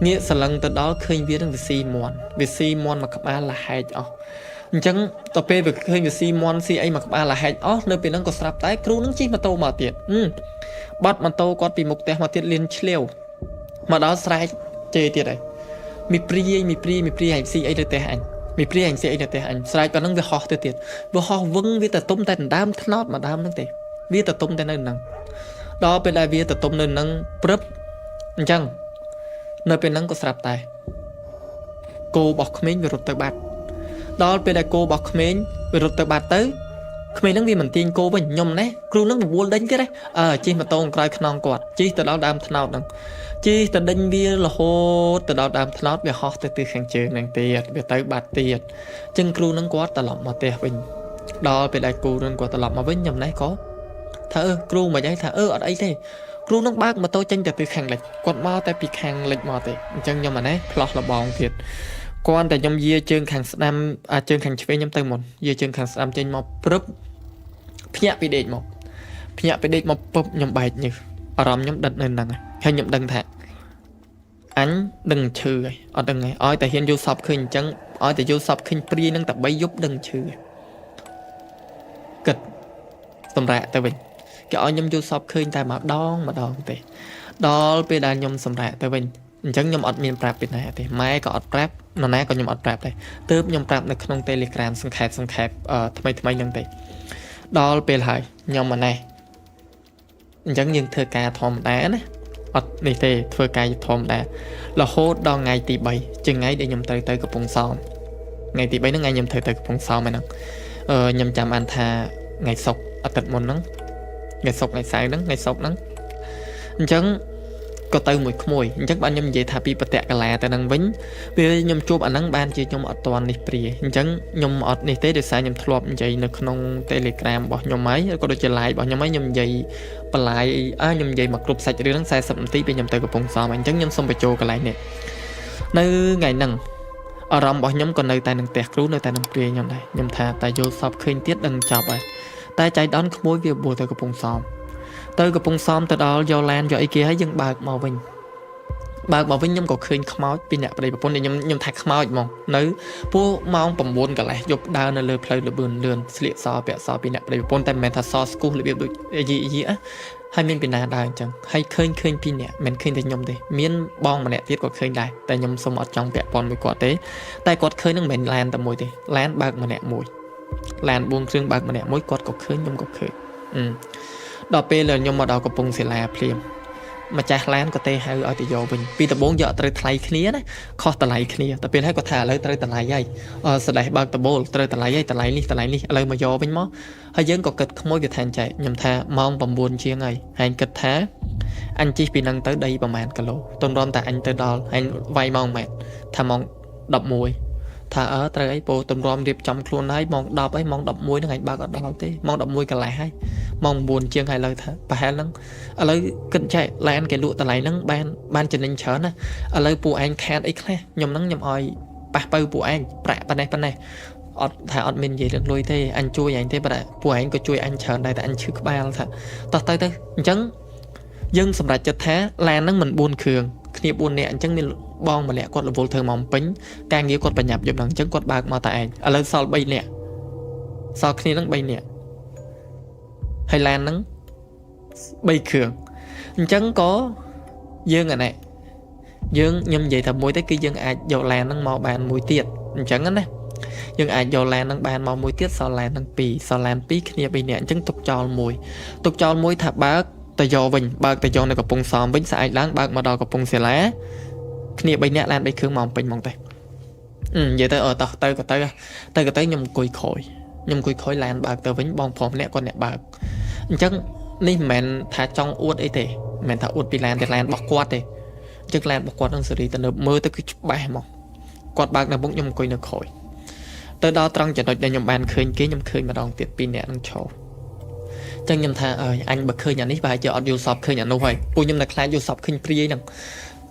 ងាកសឡឹងទៅដល់ឃើញវានឹងវាស៊ីមន់វាស៊ីមន់មួយក្បាលលហែកអស់អញ្ចឹងដល់ពេលវាឃើញវាស៊ីមន់ស៊ីអីមួយក្បាលលហែកអស់នៅពេលហ្នឹងក៏ស្រាប់តែគ្រូនឹងជិះម៉ូតូមកទៀតបាត់ម៉ូតូគាត់ពីមុខផ្ទះមកទៀតលៀនឆ្លៀវមកដល់ស្រែកជេរទៀតហើយមីព្រាយមីព្រាយមីព្រាយអញស៊ីអីទៅផ្ទះអញមីព្រាយអញស៊ីអីទៅផ្ទះអញស្រែកប៉ុណ្ណឹងវាហោះទៅទៀតវាហោះវឹងវាទៅទុំតែដណ្ដើមថ្នោតមកដើមហ្នឹងទេវាទៅទុំតែនៅហ្នឹងដល់ពេលដែលវាទៅទុំនៅហ្នឹងព្រឹបអញ្ចឹងនៅពេលហ្នឹងក៏ស្រាប់តែគោរបស់ក្មេងវារត់ទៅបាត់ដល់ពេលដែលគោរបស់ក្មេងវារត់ទៅបាត់ទៅក្មេងហ្នឹងវាមិនទាញគោវិញខ្ញុំណេះគ្រូហ្នឹងវល់ដេញទៀតហ៎អើជិះម៉ូតូក្រោយខ្នងគាត់ជិះទៅដល់ដើមថ្នោតហ្នឹងជិះទៅដេញវារហូតទៅដល់ដើមថ្នោតវាហោះទៅទិសខាងជើងហ្នឹងទៀតវាទៅបាត់ទៀតអញ្ចឹងគ្រូហ្នឹងគាត់ត្រឡប់មកផ្ទះវិញដល់ពេលដែលគ្រូហ្នឹងគាត់ត្រឡប់មកវិញខ្ញុំណេះក៏ថាអឺគ្រូមិនអីថាអឺអត់អីទេគ្រូនឹងបើកម៉ូតូចេញទៅទិសខាងលិចគាត់មកតែពីខាងលិចមកទេអញ្ចឹងខ្ញុំអានេះផ្លោះលបងទៀតគ្រាន់តែខ្ញុំយាជើងខាងស្ដាំអាជើងខាងឆ្វេងខ្ញុំទៅមុនយាជើងខាងស្ដាំចេញមកព្រឹបភ្ញាក់ពីដេកមកភ្ញាក់ពីដេកមកពឹបខ្ញុំបែកញើសអារម្មណ៍ខ្ញុំដិតនៅហ្នឹងហើយខ្ញុំដឹងថាអញដឹងឈឺហើយអត់ដឹងហើយឲ្យតែហ៊ានយល់សពឃើញអញ្ចឹងឲ្យតែយល់សពឃើញព្រាយនឹងតែ3យប់ដឹងឈឺហើយគិតសម្រាកទៅវិញគេឲ្យខ្ញុំយល់សពឃើញតែម្ដងម្ដងទេដល់ពេលដែលខ្ញុំសម្រាកទៅវិញអញ្ចឹងខ្ញុំអត់មានប្រាប់ពីណាទេម៉ែក៏អត់ប្រាប់នរណាក៏ខ្ញុំអត់ប្រាប់ដែរទើបខ្ញុំប្រាប់នៅក្នុង Telegram សង្ខេបសង្ខេបថ្មីថ្មីហ្នឹងទេដល់ពេលហើយខ្ញុំម៉ណេះអញ្ចឹងយើងធ្វើការធម្មតាណាអត់នេះទេធ្វើការធម្មតារហូតដល់ថ្ងៃទី3ជាថ្ងៃដែលខ្ញុំត្រូវទៅកំពង់សោមថ្ងៃទី3ហ្នឹងថ្ងៃខ្ញុំត្រូវទៅកំពង់សោមហ្នឹងអឺខ្ញុំចាំបានថាថ្ងៃសុក្រអាទិត្យមុនហ្នឹងថ្ងៃសុក្រថ្ងៃសៅរ៍ហ្នឹងថ្ងៃសុក្រហ្នឹងអញ្ចឹងក៏ទៅមួយក្មួយអញ្ចឹងបានខ្ញុំនិយាយថាពីបតៈកាលាទៅនឹងវិញពេលខ្ញុំជួបអាហ្នឹងបានជាខ្ញុំអត់តន់នេះព្រាអញ្ចឹងខ្ញុំអត់នេះទេដោយសារខ្ញុំធ្លាប់និយាយនៅក្នុង Telegram របស់ខ្ញុំហើយក៏ដូចជា live របស់ខ្ញុំហើយខ្ញុំនិយាយបន្លាយអើខ្ញុំនិយាយមកគ្រប់សាច់រឿងហ្នឹង40នាទីពេលខ្ញុំទៅកំពង់សោមអញ្ចឹងខ្ញុំសូមបញ្ចូលកន្លែងនេះនៅថ្ងៃហ្នឹងអារម្មណ៍របស់ខ្ញុំក៏នៅតែនឹងផ្ទះគ្រូនៅតែនឹងព្រាខ្ញុំដែរខ្ញុំថាតែយល់សពឃើញទៀតដឹងចប់ហើយតែចៃដន្យក្មួយវាបួលទៅកំពង់សោមទៅកំពង់សោមទៅដល់យកឡានយកអីគេហើយយើងបើកមកវិញបើកមកវិញខ្ញុំក៏ឃើញខ្មោចពីអ្នកប្តីប្រពន្ធខ្ញុំខ្ញុំថាខ្មោចហ្មងនៅពួកម៉ោង9កន្លះយប់ដើរនៅលើផ្លូវលបឿនលឿនស្លៀកសពាក់សពីអ្នកប្តីប្រពន្ធតែមិនមែនថាសស្គុះរបៀបដូចយីយីហើយមានពីណាដើរអញ្ចឹងហើយឃើញឃើញពីអ្នកមិនឃើញតែខ្ញុំទេមានបងម្នាក់ទៀតក៏ឃើញដែរតែខ្ញុំសុំអត់ចង់ពាក់ព័ន្ធមួយគាត់ទេតែគាត់ឃើញនឹងមិនមែនឡានតែមួយទេឡានបើកម្នាក់មួយឡាន4គ្រឿងបើកម្នាក់មួយគាត់ក៏ឃើញខ្ញុំក៏ឃើញដល់ពេលខ្ញុំមកដល់កំពង់ศิលាភ្លាម ម្ចាស់ឡានក៏ទេហៅឲ្យទៅយកវិញពីដំបូងយកអត់ត្រូវថ្លៃគ្នាណាខុសតម្លៃគ្នាតែពេលហើយគាត់ថាឥឡូវត្រូវតម្លៃហើយអឺសដេះបើកដបូលត្រូវតម្លៃហើយតម្លៃនេះតម្លៃនេះឥឡូវមកយកវិញមកហើយយើងក៏គិតក្មួយវាថាចែកខ្ញុំថាម៉ោង9ជាងហើយហើយគិតថាអញជិះពីនឹងទៅដីប្រហែលគីឡូទម្រាំតែអញទៅដល់អញវាយម៉ោងម៉ែត្រថាម៉ោង11ថាអើត្រូវអីពោទម្រាំរៀបចំខ្លួនហើយម៉ោង10ហើយម៉ោង11ហ្នឹងអញបើកអត់ដល់ទេម៉ោង11កន្លះហើយម៉ោង9ជាងហើយឥឡូវថាប្រហែលហ្នឹងឥឡូវគិតចែកឡានគេលក់តម្លៃហ្នឹងបានបានចំណេញច្រើនណាឥឡូវពួកឯងខាតអីខ្លះខ្ញុំហ្នឹងខ្ញុំឲ្យប៉ះពៅពួកឯងប្រាក់ប៉ុណ្ណេះប៉ុណ្ណេះអត់ថាអត់មាននិយាយរឿងលុយទេអញជួយឯងទេប៉ុន្តែពួកឯងក៏ជួយអញច្រើនដែរតែអញឈឺក្បាលថាតោះទៅទៅអញ្ចឹងយើងសម្រេចចិត្តថាឡានហ្នឹងមិន4គ្រឿងគ្នា4នាក់អញ្ចឹងមានបងម្នាក់គាត់រវល់ធ្វើមកពេញការងារគាត់បញ្ញាប់យប់ហ្នឹងអញ្ចឹងគាត់បើកមកតែឯងឥឡូវសល់3នាក់សល់គ្នាហ្នឹង3នាក់ហើយឡានហ្នឹង3គ្រឿងអញ្ចឹងក៏យើងអានេះយើងខ្ញុំនិយាយថាមួយទៅគឺយើងអាចយកឡានហ្នឹងមកបានមួយទៀតអញ្ចឹងណាយើងអាចយកឡានហ្នឹងបានមកមួយទៀតសល់ឡានហ្នឹង2សល់ឡាន2គ្នា3នាក់អញ្ចឹងទុកចោលមួយទុកចោលមួយថាបើកទៅយកវិញបើកទៅយកនៅកំពង់សោមវិញស្អែកឡើងបើកមកដល់កំពង់សាលាគ្នា3នាក់ឡាន3គ្រឿងមកពេញហ្មងទេនិយាយទៅអឺតោះទៅក៏ទៅទៅក៏ទៅខ្ញុំអង្គុយក្រោយខ្ញុំអង្គុយក្រោយឡានបើកទៅវិញបងប្រុសម្នាក់គាត់អ្នកបើកអញ្ចឹងនេះមិនមែនថាចង់អួតអីទេមិនមែនថាអួតពីឡានតែឡានរបស់គាត់ទេអញ្ចឹងឡានរបស់គាត់នឹងសេរីទៅនៅមើលទៅគឺច្បាស់ហ្មងគាត់បើកនៅមុខខ្ញុំអង្គុយនៅក្រោយទៅដល់ត្រង់ចំណុចដែលខ្ញុំបានឃើញគេខ្ញុំឃើញម្ដងទៀតពីរនាក់នឹងឈរចឹងខ្ញុំថាអើយអញបើឃើញអានេះប្រហែលជាអត់យល់សពឃើញអានោះហើយពួកខ្ញុំនៅខ្លាចយល់សពឃើញព្រាយហ្នឹង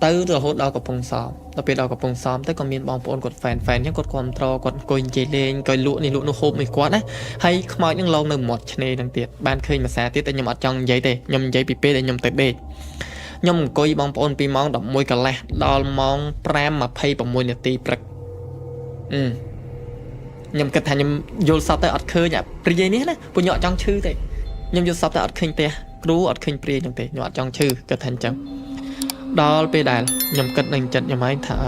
ទៅរហូតដល់កំពង់សោមដល់ពេលដល់កំពង់សោមទៅក៏មានបងប្អូនគាត់ fan fan អញ្ចឹងគាត់គ្រប់ត្រគាត់អង្គុយនិយាយលេងក៏លក់នេះលក់នោះហូបមួយគាត់ណាហើយខ្មោចនឹងឡងនៅមាត់ឆ្នេរហ្នឹងទៀតបានឃើញភាសាទៀតតែខ្ញុំអត់ចង់និយាយទេខ្ញុំនិយាយពីពេលដែលខ្ញុំទៅដេកខ្ញុំអង្គុយបងប្អូនពីម៉ោង11កន្លះដល់ម៉ោង5:26នាទីព្រឹកអឺខ្ញុំគិតថាខ្ញុំយល់សពទៅអត់ឃើញអាព្រាយនេះណាពួកខ្ញុំអត់ចង់ឈឺទេខ្ញុំយល់សពទៅអត់ឃើញផ្ទះគ្រូអត់ឃើញព្រាយហ្នឹងទេខ្ញុំអត់ចង់ឈឺគិតថាអញ្ចឹងដល់ពេលដែលខ្ញុំគិតនឹងចិត្តខ្ញុំឯងថា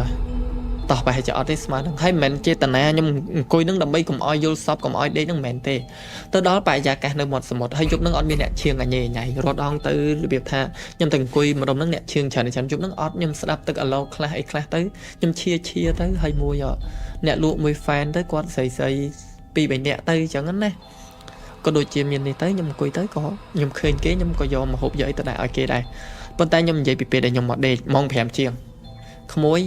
តោះប្រហែលជាអត់ទេស្មើនឹងហើយមិនមែនចេតនាខ្ញុំអង្គុយនឹងដើម្បីកុំឲ្យយល់សពកុំឲ្យដេកនឹងមិនមែនទេទៅដល់បរិយាកាសនៅមាត់សមុទ្រហើយយប់នឹងអត់មានអ្នកឈៀងអញញ៉ៃរត់អងទៅរបៀបថាខ្ញុំទៅអង្គុយម្ដុំនឹងអ្នកឈៀងច្រើនច្រើនយប់នឹងអត់ខ្ញុំស្ដាប់ទឹកអាឡូខ្លះអីខ្លះទៅខ្ញុំឈៀឈៀទៅហើយមួយអ្នកលក់មួយ fan ទៅគាត់ស្រីស្រីពីរបីនាក់ទៅអញ្ចឹងណាក៏ដូចជាមាននេះទៅខ្ញុំអង្គុយទៅក៏ខ្ញុំឃើញគេខ្ញុំក៏យកមកហូបយកអីទៅដាក់ឲ្យគេដែរប៉ុន្តែខ្ញុំនិយាយពីពេលដែលខ្ញុំមកដេកម៉ោង5ជាងក្មួយ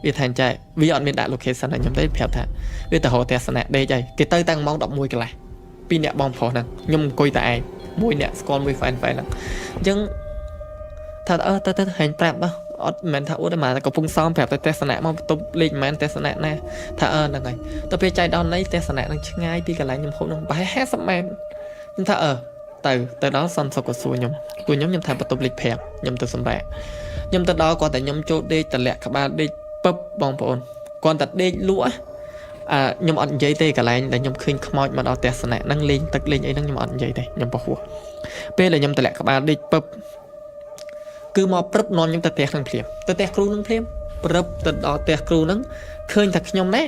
វាថាចែវាអត់មានដាក់ location ឲ្យខ្ញុំទេប្រាប់ថាវាទៅរកទស្សនៈដេកហើយគេទៅតាំងម៉ោង11កន្លះពីរអ្នកបងប្រុសហ្នឹងខ្ញុំអង្គុយតែឯងមួយអ្នកស្គាល់មួយ fan fan ហ្នឹងអញ្ចឹងថាអឺទៅទៅហែងប្រាប់អត់មិនមែនថាអួតទេមកកំពុងសោមប្រាប់តែទស្សនៈមកបន្ទប់លេខមិនមែនទស្សនៈណាថាអឺហ្នឹងហើយទៅពេលចៃដល់នៃទស្សនៈហ្នឹងឆ្ងាយពីកន្លែងខ្ញុំហូបហ្នឹងប្រហែល50ម៉ែត្រខ្ញុំថាអឺទៅទៅដល់សំសុកក៏សួរខ្ញុំពួកខ្ញុំខ្ញុំថាបន្ទប់លេខ5ខ្ញុំទៅសម្រាប់ខ្ញុំទៅដល់គាត់តែខ្ញុំចូលដេកតម្លាក់ក្បាលដេកពឹបបងប្អូនគាត់តែដេកលក់អាខ្ញុំអត់និយាយទេកន្លែងដែលខ្ញុំឃើញខ្មោចមកដល់ទស្សនៈហ្នឹងលេងទឹកលេងអីហ្នឹងខ្ញុំអត់និយាយទេខ្ញុំបោះហួសពេលដែលខ្ញុំតម្លាក់ក្បាលដេកពឹបគឺមកព្រឹបនាំខ្ញុំទៅផ្ទះនឹងភ្លាមទៅផ្ទះគ្រូនឹងភ្លាមព្រឹបទៅដល់ផ្ទះគ្រូហ្នឹងឃើញតែខ្ញុំណែ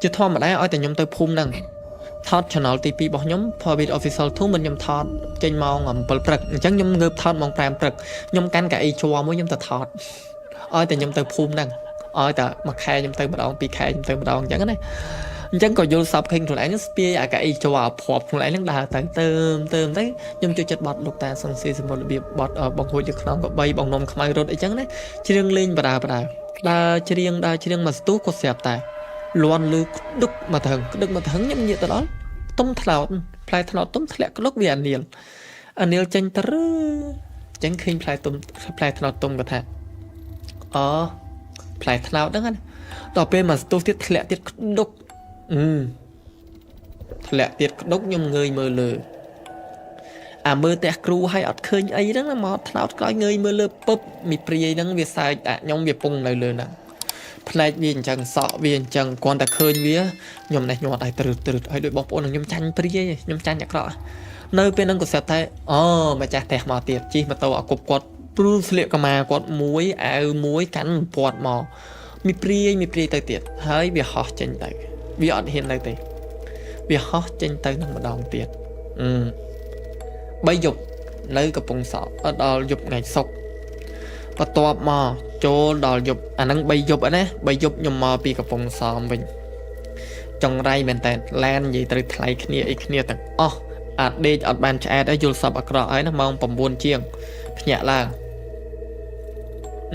ជាធម្មតាឲ្យតែខ្ញុំទៅភូមិហ្នឹងថត channel ទី2របស់ខ្ញុំ Pobit Official 2មិនខ្ញុំថតចេញម៉ោង7ព្រឹកអញ្ចឹងខ្ញុំងើបថតម៉ោង5ព្រឹកខ្ញុំកាន់កៅអីជ័រមួយខ្ញុំទៅថតឲ្យតែខ្ញុំទៅភូមិហ្នឹងឲ្យតែមួយខែខ្ញុំទៅម្ដងពីរខែខ្ញុំទៅម្ដងអញ្ចឹងណាអញ្ចឹងក៏យល់សពឃើញខ្លួនឯងស្ពាយអាកៅអីជ័រភ័ព្វខ្លួនឯងហ្នឹងដើរទៅទៅទៅទៅខ្ញុំចូលចិត្តបត់លោកតាសុងស៊ីសមុទ្ររបៀបបត់បងហួចទៅខ្នងក៏បីបងនំខ្មៅរត់អីចឹងណាច្រៀងលេងបដាបដាដើរច្រៀងដើរច្រៀងមកស្ទុះក៏ស្រាប់តែលន់លឺក្ដឹកមកទៅក្ដឹកមកទៅខ្ញុំញាក់ទៅដល់ទុំថ្លោតផ្លែថ្នោតទុំធ្លាក់ក្លុកវាអានីលអានីលចេញទៅអញ្ចឹងឃើញផ្លែទុំផ្លែថ្នោតទុំក៏ថាអូផ្លែថ្នោតហ្នឹងណាដល់ពេលមកស្ទុះទៀតធ្លាក់ទៀតក្ដុកអឺធ្លាក់ទៀតក្ដុកខ្ញុំងើយមើលលើអាមើលផ្ទះគ្រូឲ្យអត់ឃើញអីហ្នឹងមកថ្នោតក្រោយងើយមើលលើពឹបមីព្រាយហ្នឹងវាសើចដាក់ខ្ញុំវាពងនៅលើហ្នឹងផ្នែកវាអញ្ចឹងសក់វាអញ្ចឹងគ្រាន់តែឃើញវាខ្ញុំនេះញាត់ឲ្យត្រុតត្រុតឲ្យដូចបងប្អូនខ្ញុំចាញ់ព្រាយខ្ញុំចាញ់អាក្រក់នៅពេលហ្នឹងក៏ស្រាប់តែអូម្ចាស់ផ្ទះមកទៀតជិះម៉ូតូអាគប់គាត់ព្រួលស្លៀកកម៉ាគាត់មួយអាវមួយកាន់ពាត់មកមីព្រាយមីព្រាយទៅទៀតហើយវាហោះចេញទៅវាអត់ហ៊ាននៅទេវាហោះចេញទៅនឹងម្ដងទៀតអឺបីយប់នៅកំពង់សក់ដល់យប់ថ្ងៃសុក្រ បន្ទាប់មកចូលដល់យប់អាហ្នឹង3យប់ណា3យប់ខ្ញុំមកពីកំពង់សោមវិញចង្រៃមែនតើឡាននិយាយត្រូវថ្លៃគ្នាអីគ្នាទាំងអស់អាដេកអត់បានឆ្អែតហើយយល់សពអាក្រក់ហើយណាម៉ោង9ជាងភ្ញាក់ឡើង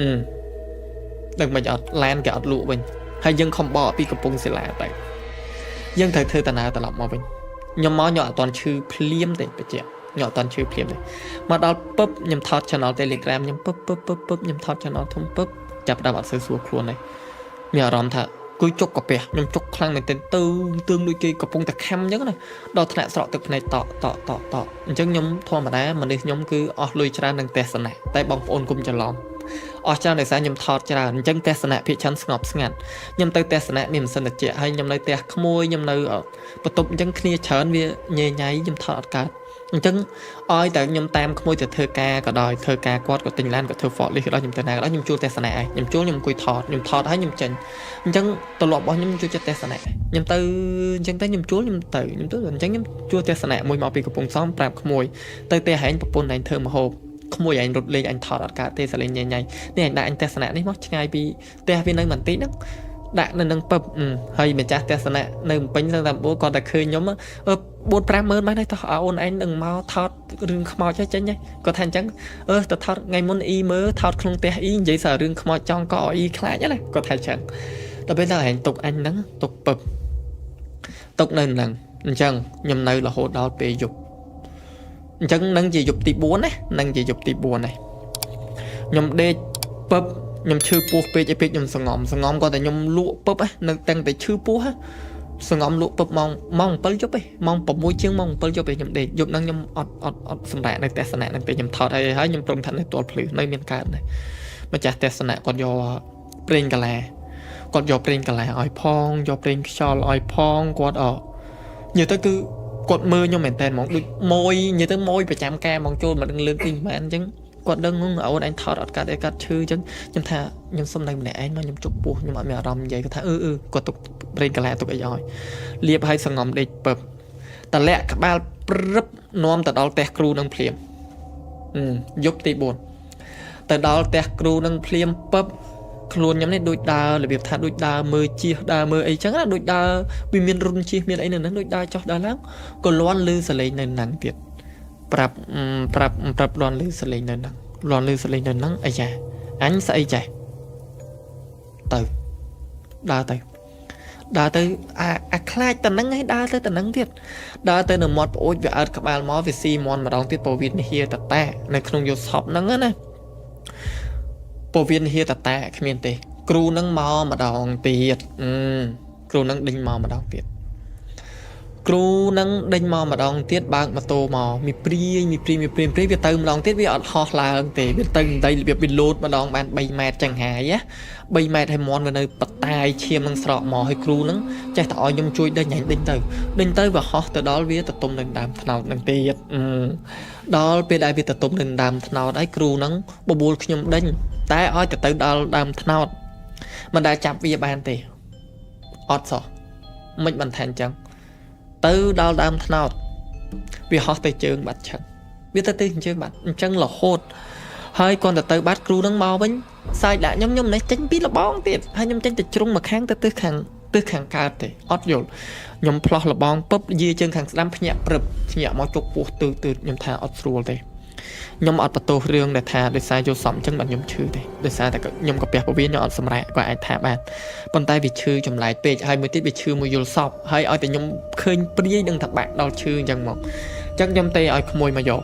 អឺដឹងមិនអត់ឡានគេអត់លក់វិញហើយយើងខំបកពីកំពង់សិលាទៅយើងត្រូវធ្វើដំណើរត្រឡប់មកវិញខ្ញុំមកខ្ញុំអត់ទាន់ឈឺភ្លាមទេបច្ចៈខ្ញុំអត់ទាន់ឈឺភ្លាមទេមកដល់ពឹបខ្ញុំថត channel Telegram ខ្ញុំពឹបពឹបពឹបពឹបខ្ញុំថត channel ធំពឹបចាប់ផ្ដើមអត់សូវស្រួលខ្លួនទេមានអារម្មណ៍ថាគឺជុកកាពះខ្ញុំជុកខ្លាំងមែនទែនទៅទឿងដូចគេកំពុងតែខំអញ្ចឹងណាដល់ថ្នាក់ស្រក់ទឹកភ្នែកតក់តក់តក់តក់អញ្ចឹងខ្ញុំធម្មតាមនុស្សខ្ញុំគឺអស់លុយច្រើននឹងទស្សនៈតែបងប្អូនគុំច្រឡំអស់ច្រើនដោយសារខ្ញុំថតច្រើនអញ្ចឹងទស្សនៈភាគច្រើនស្ងប់ស្ងាត់ខ្ញុំទៅទស្សនៈមានម៉ាស៊ីនត្រជាក់ហើយខ្ញុំនៅផ្ទះក្មួយខ្ញុំនៅបន្ទប់អញ្ចឹងគ្នាច្រើនវាញ៉ៃញ៉ៃខ្ញុំថតអត់កើតអញ្ចឹងឲ្យតែខ្ញុំតាមក្មួយទៅធ្វើការក៏ដោយធ្វើការគាត់ក៏ទិញឡានក៏ធ្វើ forklift ក៏ដោយខ្ញុំទៅណាក៏ដោយខ្ញុំជួលទស្សនៈឯងខ្ញុំជួលខ្ញុំអង្គុយថតខ្ញុំថតហើយខ្ញុំចេញអញ្ចឹងទម្លាប់របស់ខ្ញុំចូលចិត្តទស្សនៈខ្ញុំទៅអញ្ចឹងទៅខ្ញុំជួលខ្ញុំទៅខ្ញុំទៅអញ្ចឹងខ្ញុំជួលទស្សនៈមួយមកពីកំពង់សោមប្រាប់ក្មួយទៅផ្ទះឯងប្រពន្ធឯងធ្វើម្ហូបក្មួយឯងរត់លេងអញថតអត់កើតទេសលេងញ៉ៃញ៉ៃនេះអញដាក់អញទស្សនៈនេះមកឆ្ងាយពីផ្ទះវានៅបន្តិចហ្នឹងដាក់នៅនឹងពឹបហើយម្ចាស់ទស្សនៈនៅពេញសឹងតែបួគាត់តែឃើញខ្ញុំអឺ4 5ម៉ឺនបានហើយតោះអូនឯងនឹងមកថតរឿងខ្មោចហើយចេញហើយគាត់ថាអញ្ចឹងអឺទៅថតថ្ងៃមុនអ៊ីមើលថតក្នុងផ្ទះអ៊ីនិយាយសាររឿងខ្មោចចង់កអ៊ីខ្លាចណាគាត់ថាអញ្ចឹងដល់ពេលដល់ឯងទុកអញហ្នឹងទុកពឹបទុកនៅហ្នឹងអញ្ចឹងខ្ញុំនៅរហូតដល់ពេលយប់អញ្ចឹងនឹងជាយប់ទី4ណានឹងជាយប់ទី4ណាខ្ញុំដេកពឹបខ្ញុំឈឺពោះពេកអីពេកខ្ញុំសងំសងំគាត់តែខ្ញុំលក់ពឹបនៅតាំងតែឈឺពោះសងំលក់ពឹបម៉ោង7យប់ឯងម៉ោង6ជាងម៉ោង7យប់ឯងខ្ញុំដេកយប់ហ្នឹងខ្ញុំអត់អត់អត់សម្រាកនៅទស្សនៈហ្នឹងទេខ្ញុំថតហើយហើយខ្ញុំព្រមថានៅទាល់ភ្លឺនៅមានកើតដែរម្ចាស់ទស្សនៈគាត់យកប្រេងកាឡាគាត់យកប្រេងកាឡាឲ្យផងយកប្រេងខ្យល់ឲ្យផងគាត់អនិយាយទៅគឺគាត់មើលខ្ញុំមែនតើហ្មងដូចម៉ួយនិយាយទៅម៉ួយប្រចាំការហ្មងចូលមកដឹងលើកទីប៉ុន្មានអញ្ចឹងគាត់ដឹងអូនឯងថតអត់កាត់អីកាត់ឈឺអញ្ចឹងខ្ញុំថាខ្ញុំសុំនៅម្នាក់ឯងមកខ្ញុំជប់ពោះខ្ញុំអត់មានអារម្មណ៍និយាយគាត់ថាអឺអឺគាត់ទុកប្រេងកាឡាទុកអីឲ្យលាបឲ្យសងំដេកពឹបតលាក់ក្បាលព្រឹបនាំទៅដល់ផ្ទះគ្រូនឹងភ្លាមយប់ទី4ទៅដល់ផ្ទះគ្រូនឹងភ្លាមពឹបខ្លួនខ្ញុំនេះដូចដើររបៀបថាដូចដើរមើលជៀសដើរមើលអីចឹងណាដូចដើរវាមានរុនជៀសមានអីនៅហ្នឹងដូចដើរចុះដើរឡើងក៏លន់លឺសលេងនៅហ្នឹងទៀតប្រាប់ប្រាប់ប្រាប់លន់លឺសលេងនៅហ្នឹងលន់លឺសលេងនៅហ្នឹងអាយ៉ាអញស្អីចេះទៅដើរទៅដើរទៅអាអាខ្លាចតនឹងឯងដើរទៅតនឹងទៀតដើរទៅនៅមាត់ប្អូចវាអើតក្បាលមកវាស៊ីមន់ម្ដងទៀតពវៀនហៀតតានៅក្នុងយល់សពហ្នឹងណាពវៀនហៀតតាគ្មានទេគ្រូនឹងមកម្ដងទៀតគ្រូនឹងដេញមកម្ដងទៀតគ្រូនឹងដេញមកម្ដងទៀតបើកម៉ូតូមកមីព្រាយមីព្រាយមីព្រាយព្រាយវាទៅម្ដងទៀតវាអត់ហោះឡើងទេវាទៅដីរបៀបវាលោតម្ដងបាន3ម៉ែត្រចឹងហើយណា3ម៉ែត្រហើយមន់វានៅបតាយឈាមនឹងស្រកមកហើយគ្រូនឹងចេះតែឲ្យខ្ញុំជួយដេញអញដេញទៅដេញទៅវាហោះទៅដល់វាទៅទុំនឹងដើមថ្នោតនឹងទៀតដល់ពេលដែលវាទៅទុំនឹងដើមថ្នោតហើយគ្រូនឹងបបួលខ្ញុំដេញតែឲ្យទៅទៅដល់ដើមថ្នោតមិនដែលចាប់វាបានទេអត់សោះមិនបន្ថែមចឹងទៅដល់ដើមថ្នោតវាហោះទៅជើងបាត់ឆឹងវាទៅទៅជើងបាត់អញ្ចឹងរហូតហើយគាត់ទៅទៅបាត់គ្រូនឹងមកវិញសើចដាក់ខ្ញុំខ្ញុំនេះចេញពីលបងទៀតហើយខ្ញុំចេញទៅជ្រុងមកខាងទៅទិសខាងទិសខាងកើតទេអត់យល់ខ្ញុំផ្លោះលបងពឹបយាជើងខាងស្ដាំភ្ញាក់ព្រឹបភ្ញាក់មកជុកពោះទឺទឺខ្ញុំថាអត់ស្រួលទេខ្ញុំអត់បន្ទោសរឿងដែលថាដោយសារយល់សំអញ្ចឹងបាទខ្ញុំឈឺទេដោយសារតែខ្ញុំកាពះពវៀនខ្ញុំអត់សម្រាកក៏អាចថាបានប៉ុន្តែវាឈឺចម្លែកពេកហើយមួយទៀតវាឈឺមួយយល់សពហើយឲ្យតែខ្ញុំឃើញព្រាយនឹងថាបាក់ដល់ឈឺអញ្ចឹងមកអញ្ចឹងខ្ញុំទេឲ្យក្មួយមកយក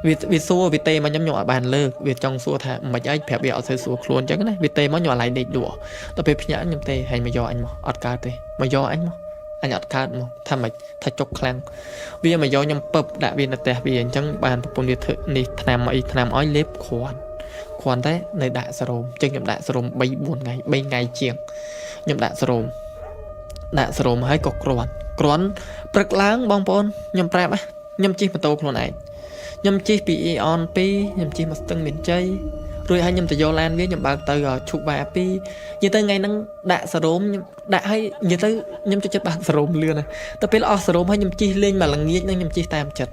វាវាសួរវាទេមកខ្ញុំខ្ញុំអត់បានលើកវាចង់សួរថាមិនអីប្រាប់វាអត់សូវសួរខ្លួនអញ្ចឹងណាវាទេមកខ្ញុំអាឡៃដេកលក់ដល់ពេលភ្ញាក់ខ្ញុំទេហើយមកយកអញមកអត់កើតទេមកយកអញមកអញអត់កើតមកថាម៉េចថាចុកខ្លាំងវាមកយកខ្ញុំពឹបដាក់វានៅផ្ទះវាអញ្ចឹងបានប្រពន្ធវាធ្វើនេះថ្នាំអីថ្នាំឲ្យលេបគ្រាន់គ្រាន់តែនៅដាក់សេរ៉ូមអញ្ចឹងខ្ញុំដាក់សេរ៉ូម3 4ថ្ងៃ3ថ្ងៃជាងខ្ញុំដាក់សេរ៉ូមដាក់សេរ៉ូមហើយក៏គ្រាន់គ្រាន់ព្រឹកឡើងបងប្អូនខ្ញុំប្រាប់ខ្ញុំជិះម៉ូតូខ្លួនឯងខ្ញុំជិះពី Aeon 2ខ្ញុំជិះមកស្ទឹងមានជ័យរួចហើយខ្ញុំទៅយកឡានវាខ្ញុំបើកទៅឈុកវ៉ា2និយាយទៅថ្ងៃហ្នឹងដាក់សេរ៉ូមខ្ញុំដាក់ឲ្យនិយាយទៅខ្ញុំចូលចិត្តបាក់សេរ៉ូមលឿនណាទៅពេលអស់សេរ៉ូមហើយខ្ញុំជិះលេងមកល្ងាចហ្នឹងខ្ញុំជិះតាមចិត្ត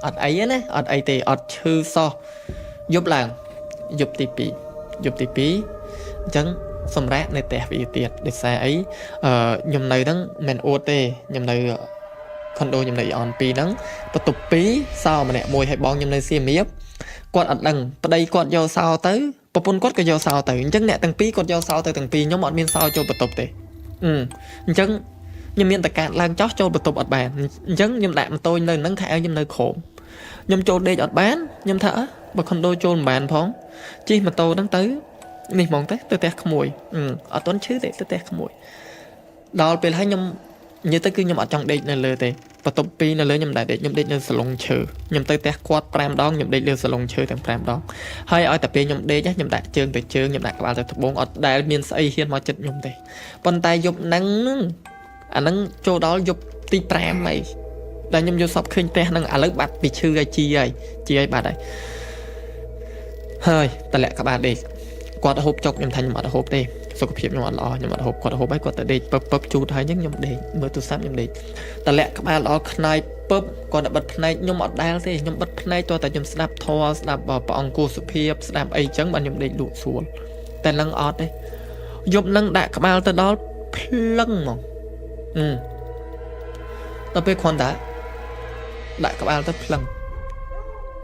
អត់អីណាអត់អីទេអត់ឈឺសោះយប់ឡើង យប់ទី2យប់ទី2អញ្ចឹងសម្រាប់នៅផ្ទះវាទៀតដោយសារអីអឺខ្ញុំនៅហ្នឹងមិនអួតទេខ្ញុំនៅខុនដូខ្ញុំនៅអន2ហ្នឹងបន្ទប់2សោម្នាក់មួយហើយបងខ្ញុំនៅសៀមរាបគាត់អត់ដឹងប្តីគាត់យកសោទៅប្រពន្ធគាត់ក៏យកសោទៅអញ្ចឹងអ្នកទាំងពីរគាត់យកសោទៅទាំងពីរខ្ញុំអត់មានសោចូលបន្ទប់ទេអញ្ចឹងខ្ញុំមានតកាតឡើងចោះចូលបន្ទប់អត់បានអញ្ចឹងខ្ញុំដាក់ម៉ូតូនៅហ្នឹងខែឲ្យខ្ញុំនៅក្រោមខ្ញុំចូលដេកអត់បានខ្ញុំថាបើខុនដូចូលមិនបានផងជិះម៉ូតូហ្នឹងទៅនេះហ្មងទៅទៅផ្ទះក្មួយអត់ទាន់ឈឺទេទៅផ្ទះក្មួយដល់ពេលហើយខ្ញុំនិយាយទៅគឺខ្ញុំអត់ចង់ដេកនៅលើទេបន្ទប់2នៅលើខ្ញុំដែរដេកខ្ញុំដេកនៅសាឡុងឈើខ្ញុំទៅផ្ទះគាត់5ដងខ្ញុំដេកលើសាឡុងឈើទាំង5ដងហើយឲ្យតែពេលខ្ញុំដេកខ្ញុំដាក់ជើងទៅជើងខ្ញុំដាក់ក្បាលទៅត្បូងអត់ដែលមានស្អីហ៊ានមកចិត្តខ្ញុំទេប៉ុន្តែយប់ហ្នឹងអាហ្នឹងចូលដល់យប់ទី5ហើយដែលខ្ញុំយកសពឃើញផ្ទះហ្នឹងឥឡូវបាត់ពីឈឺហើយជីហើយជីហើយបាត់ហើយហើយតម្លាក់ក្បាលដេកគាត់ហូបចុកខ្ញុំថាខ្ញុំអត់ហូបទេសុខភាពខ្ញុំអត់ល្អខ្ញុំអត់ហូបគាត់ហូបហើយគាត់ទៅដេកពឹបពឹបជូតហើយអញ្ចឹងខ្ញុំដេកមើលទូរស័ព្ទខ្ញុំដេកតម្លាក់ក្បាលដល់ខ្នាយពឹបគាត់តែបិទភ្នែកខ្ញុំអត់ដែលទេខ្ញុំបិទភ្នែកតើតែខ្ញុំស្ដាប់ធម៌ស្ដាប់ព្រះអង្គគោសុភាពស្ដាប់អីចឹងបានខ្ញុំដេកលក់ស្រួលតែនឹងអត់ទេយប់នឹងដាក់ក្បាលទៅដល់ភ្លឹងហ្មងអឺដល់ពេលគ្រាន់តែដាក់ក្បាលទៅភ្លឹង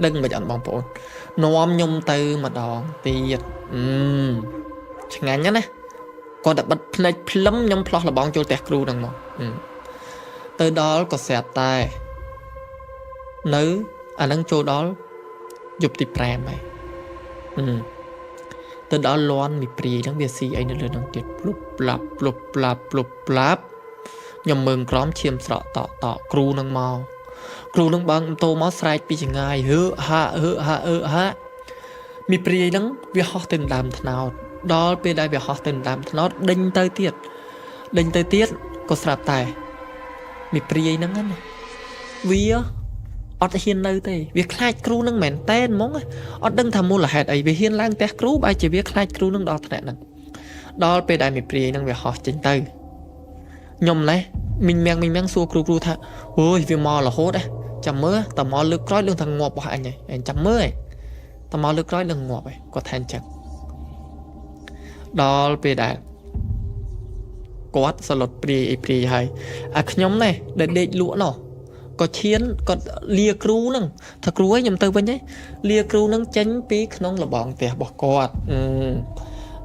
ដឹងមិនអត់បងប្អូននាំខ្ញុំទៅម្ដងទៀតអឺឆ្ងាញ់ណាស់គាត់តែបិទភ្នែកភ្លឹមខ្ញុំផ្លោះលបងចូលផ្ទះគ្រូហ្នឹងមកទៅដល់ក៏ស្រាប់តែនៅអាហ្នឹងចូលដល់យប់ទី5ហើយទៅដល់លន់មីព្រាយហ្នឹងវាស៊ីអីនៅលើហ្នឹងទៀតភ្លុបប្លាប់ភ្លុបប្លាប់ភ្លុបប្លាប់ខ្ញុំមើងក្រមឈាមស្រក់តក់តក់គ្រូហ្នឹងមកគ្រូនឹងបើកម៉ូតូមកស្រែកពីចងាយហឺហាហឺហាអឺហាមីព្រាយហ្នឹងវាហោះទៅដើមថ្នោតដល់ពេលដែលវាហោះទៅដើមថ្នោតដេញទៅទៀតដេញទៅទៀតក៏ស្រាប់តែមីព្រាយហ្នឹងណាវាអត់ហ៊ាននៅទេវាខ្លាចគ្រូនឹងមែនតែនហ្មងអត់ដឹងថាមូលហេតុអីវាហ៊ានឡើងផ្ទះគ្រូបែរជាវាខ្លាចគ្រូនឹងដល់ថ្នាក់ហ្នឹងដល់ពេលដែលមីព្រាយហ្នឹងវាហោះចេញទៅខ្ញុំណេះមីងមៀងមីងមៀងសួរគ្រូគ្រូថាអូយវាមករហូតហ៎ចាំមើលតមកលើកក្រោយលឿងថាងាប់របស់អញហ៎ចាំមើលហ៎តមកលើកក្រោយលឿងងាប់ហ៎គាត់ថាអញ្ចឹងដល់ពេលដែលគាត់សឡុតព្រាយអីព្រាយហើយអាខ្ញុំណេះដែលដេកលក់ណោះក៏ឈានគាត់លាគ្រូហ្នឹងថាគ្រូឯងខ្ញុំទៅវិញហ៎លាគ្រូហ្នឹងចេញពីក្នុងលបងផ្ទះរបស់គាត់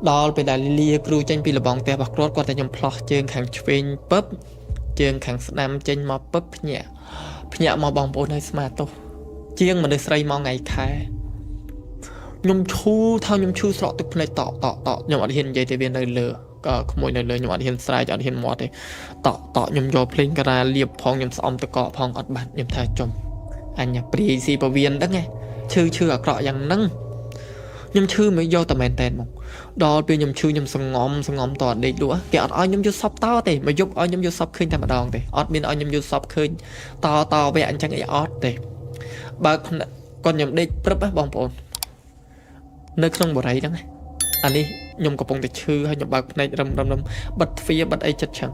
ដល់ពេលដែលលាគ្រូចេញពីលបងផ្ទះរបស់គាត់គាត់តែខ្ញុំផ្លោះជើងខាងឆ្វេងពឹបជើងខាងស្ដាំចេញមកពឹបភ្ញាក់ភ្ញាក់មកបងប្អូនឲ្យស្មាទោសជាងមនុស្សស្រីមកថ្ងៃខែខ្ញុំឈឺថាខ្ញុំឈឺស្រក់ទឹកភ្នែកតក់តក់តក់ខ្ញុំអត់ហ៊ាននិយាយទេវានៅលើក៏ក្មួយនៅលើខ្ញុំអត់ហ៊ានស្រែកអត់ហ៊ានមាត់ទេតក់តក់ខ្ញុំយកភ្លេងការាលៀបផងខ្ញុំស្អំតកកផងអត់បាត់ខ្ញុំថាចំអញព្រាយស៊ីពវៀនហ្នឹងឈឺឈឺអាក្រក់យ៉ាងហ្នឹងខ្ញុំឈឺមិនយកតែមែនតែនមកដល់ពេលខ្ញុំឈឺខ្ញុំសងំសងំតអត់ដេកលក់គេអត់ឲ្យខ្ញុំយកសពតទេមកយប់ឲ្យខ្ញុំយកសពឃើញតែម្ដងទេអត់មានឲ្យខ្ញុំយកសពឃើញតតវៈអញ្ចឹងអីអត់ទេបើគាត់ខ្ញុំដេកព្រឹបហ៎បងប្អូននៅក្នុងបរិយហ្នឹងអានេះខ្ញុំកំពុងតែឈឺហើយខ្ញុំបើកភ្នែករឹមរឹមរឹមបិទទ្វារបិទអីចិត្តឆឹង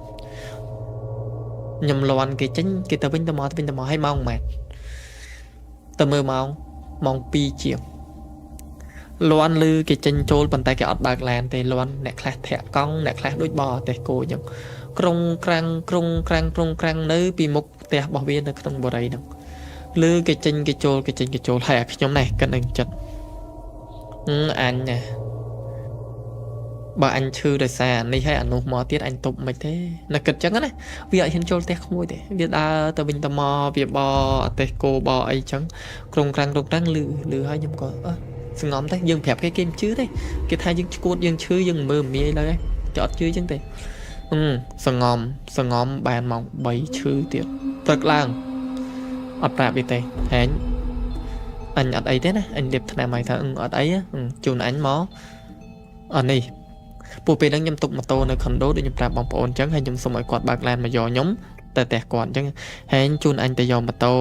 ខ្ញុំលន់គេចេញគេទៅវិញទៅមកទៅវិញទៅមកឲ្យម៉ោងម៉ែទៅមើលម៉ោងម៉ោង2ជាងលន់លឺគេចេញចូលប៉ុន្តែគេអត់បើកឡានទេលន់អ្នកខ្លះធាក់កង់អ្នកខ្លះដូចបរទេសគោអញ្ចឹងក្រុងក្រាំងក្រុងក្រាំងក្រុងក្រាំងនៅពីមុខផ្ទះរបស់វានៅក្នុងបរិយហ្នឹងលឺគេចេញគេចូលគេចេញគេចូលហើយអាខ្ញុំនេះកិននឹងចិត្តអញណាបើអញឈឺដោយសារនេះហើយអានោះមកទៀតអញទប់មិនទេនៅគិតចឹងណាវាអត់ហ៊ានចូលផ្ទះក្មួយទេវាដើរទៅវិញទៅមកវាបអទេសគោបអីចឹងក្រុងក្រាំងក្រុងក្រាំងលឺលឺហើយខ្ញុំក៏សងំទេយើងប្រាប់គេគេមិនជឿទេគេថាយើងឈួតយើងឈឺយើងមើលមាយឡើយគេអត់ជឿចឹងទេសងំសងំបានម៉ោង3ឈឺទៀតព្រឹកឡើងអត់ប្រាប់វាទេហែងអញអត់អីទេណាអញលេបថ្នាំឲ្យថាអត់អីជូនអញមកអត់នេះពួកពេលហ្នឹងខ្ញុំទុកម៉ូតូនៅខុនដូដូចខ្ញុំប្រាប់បងប្អូនអញ្ចឹងហើយខ្ញុំសុំឲ្យគាត់បើកឡានមកយកខ្ញុំទៅផ្ទះគាត់អញ្ចឹងហែងជូនអញទៅយកម៉ូតូ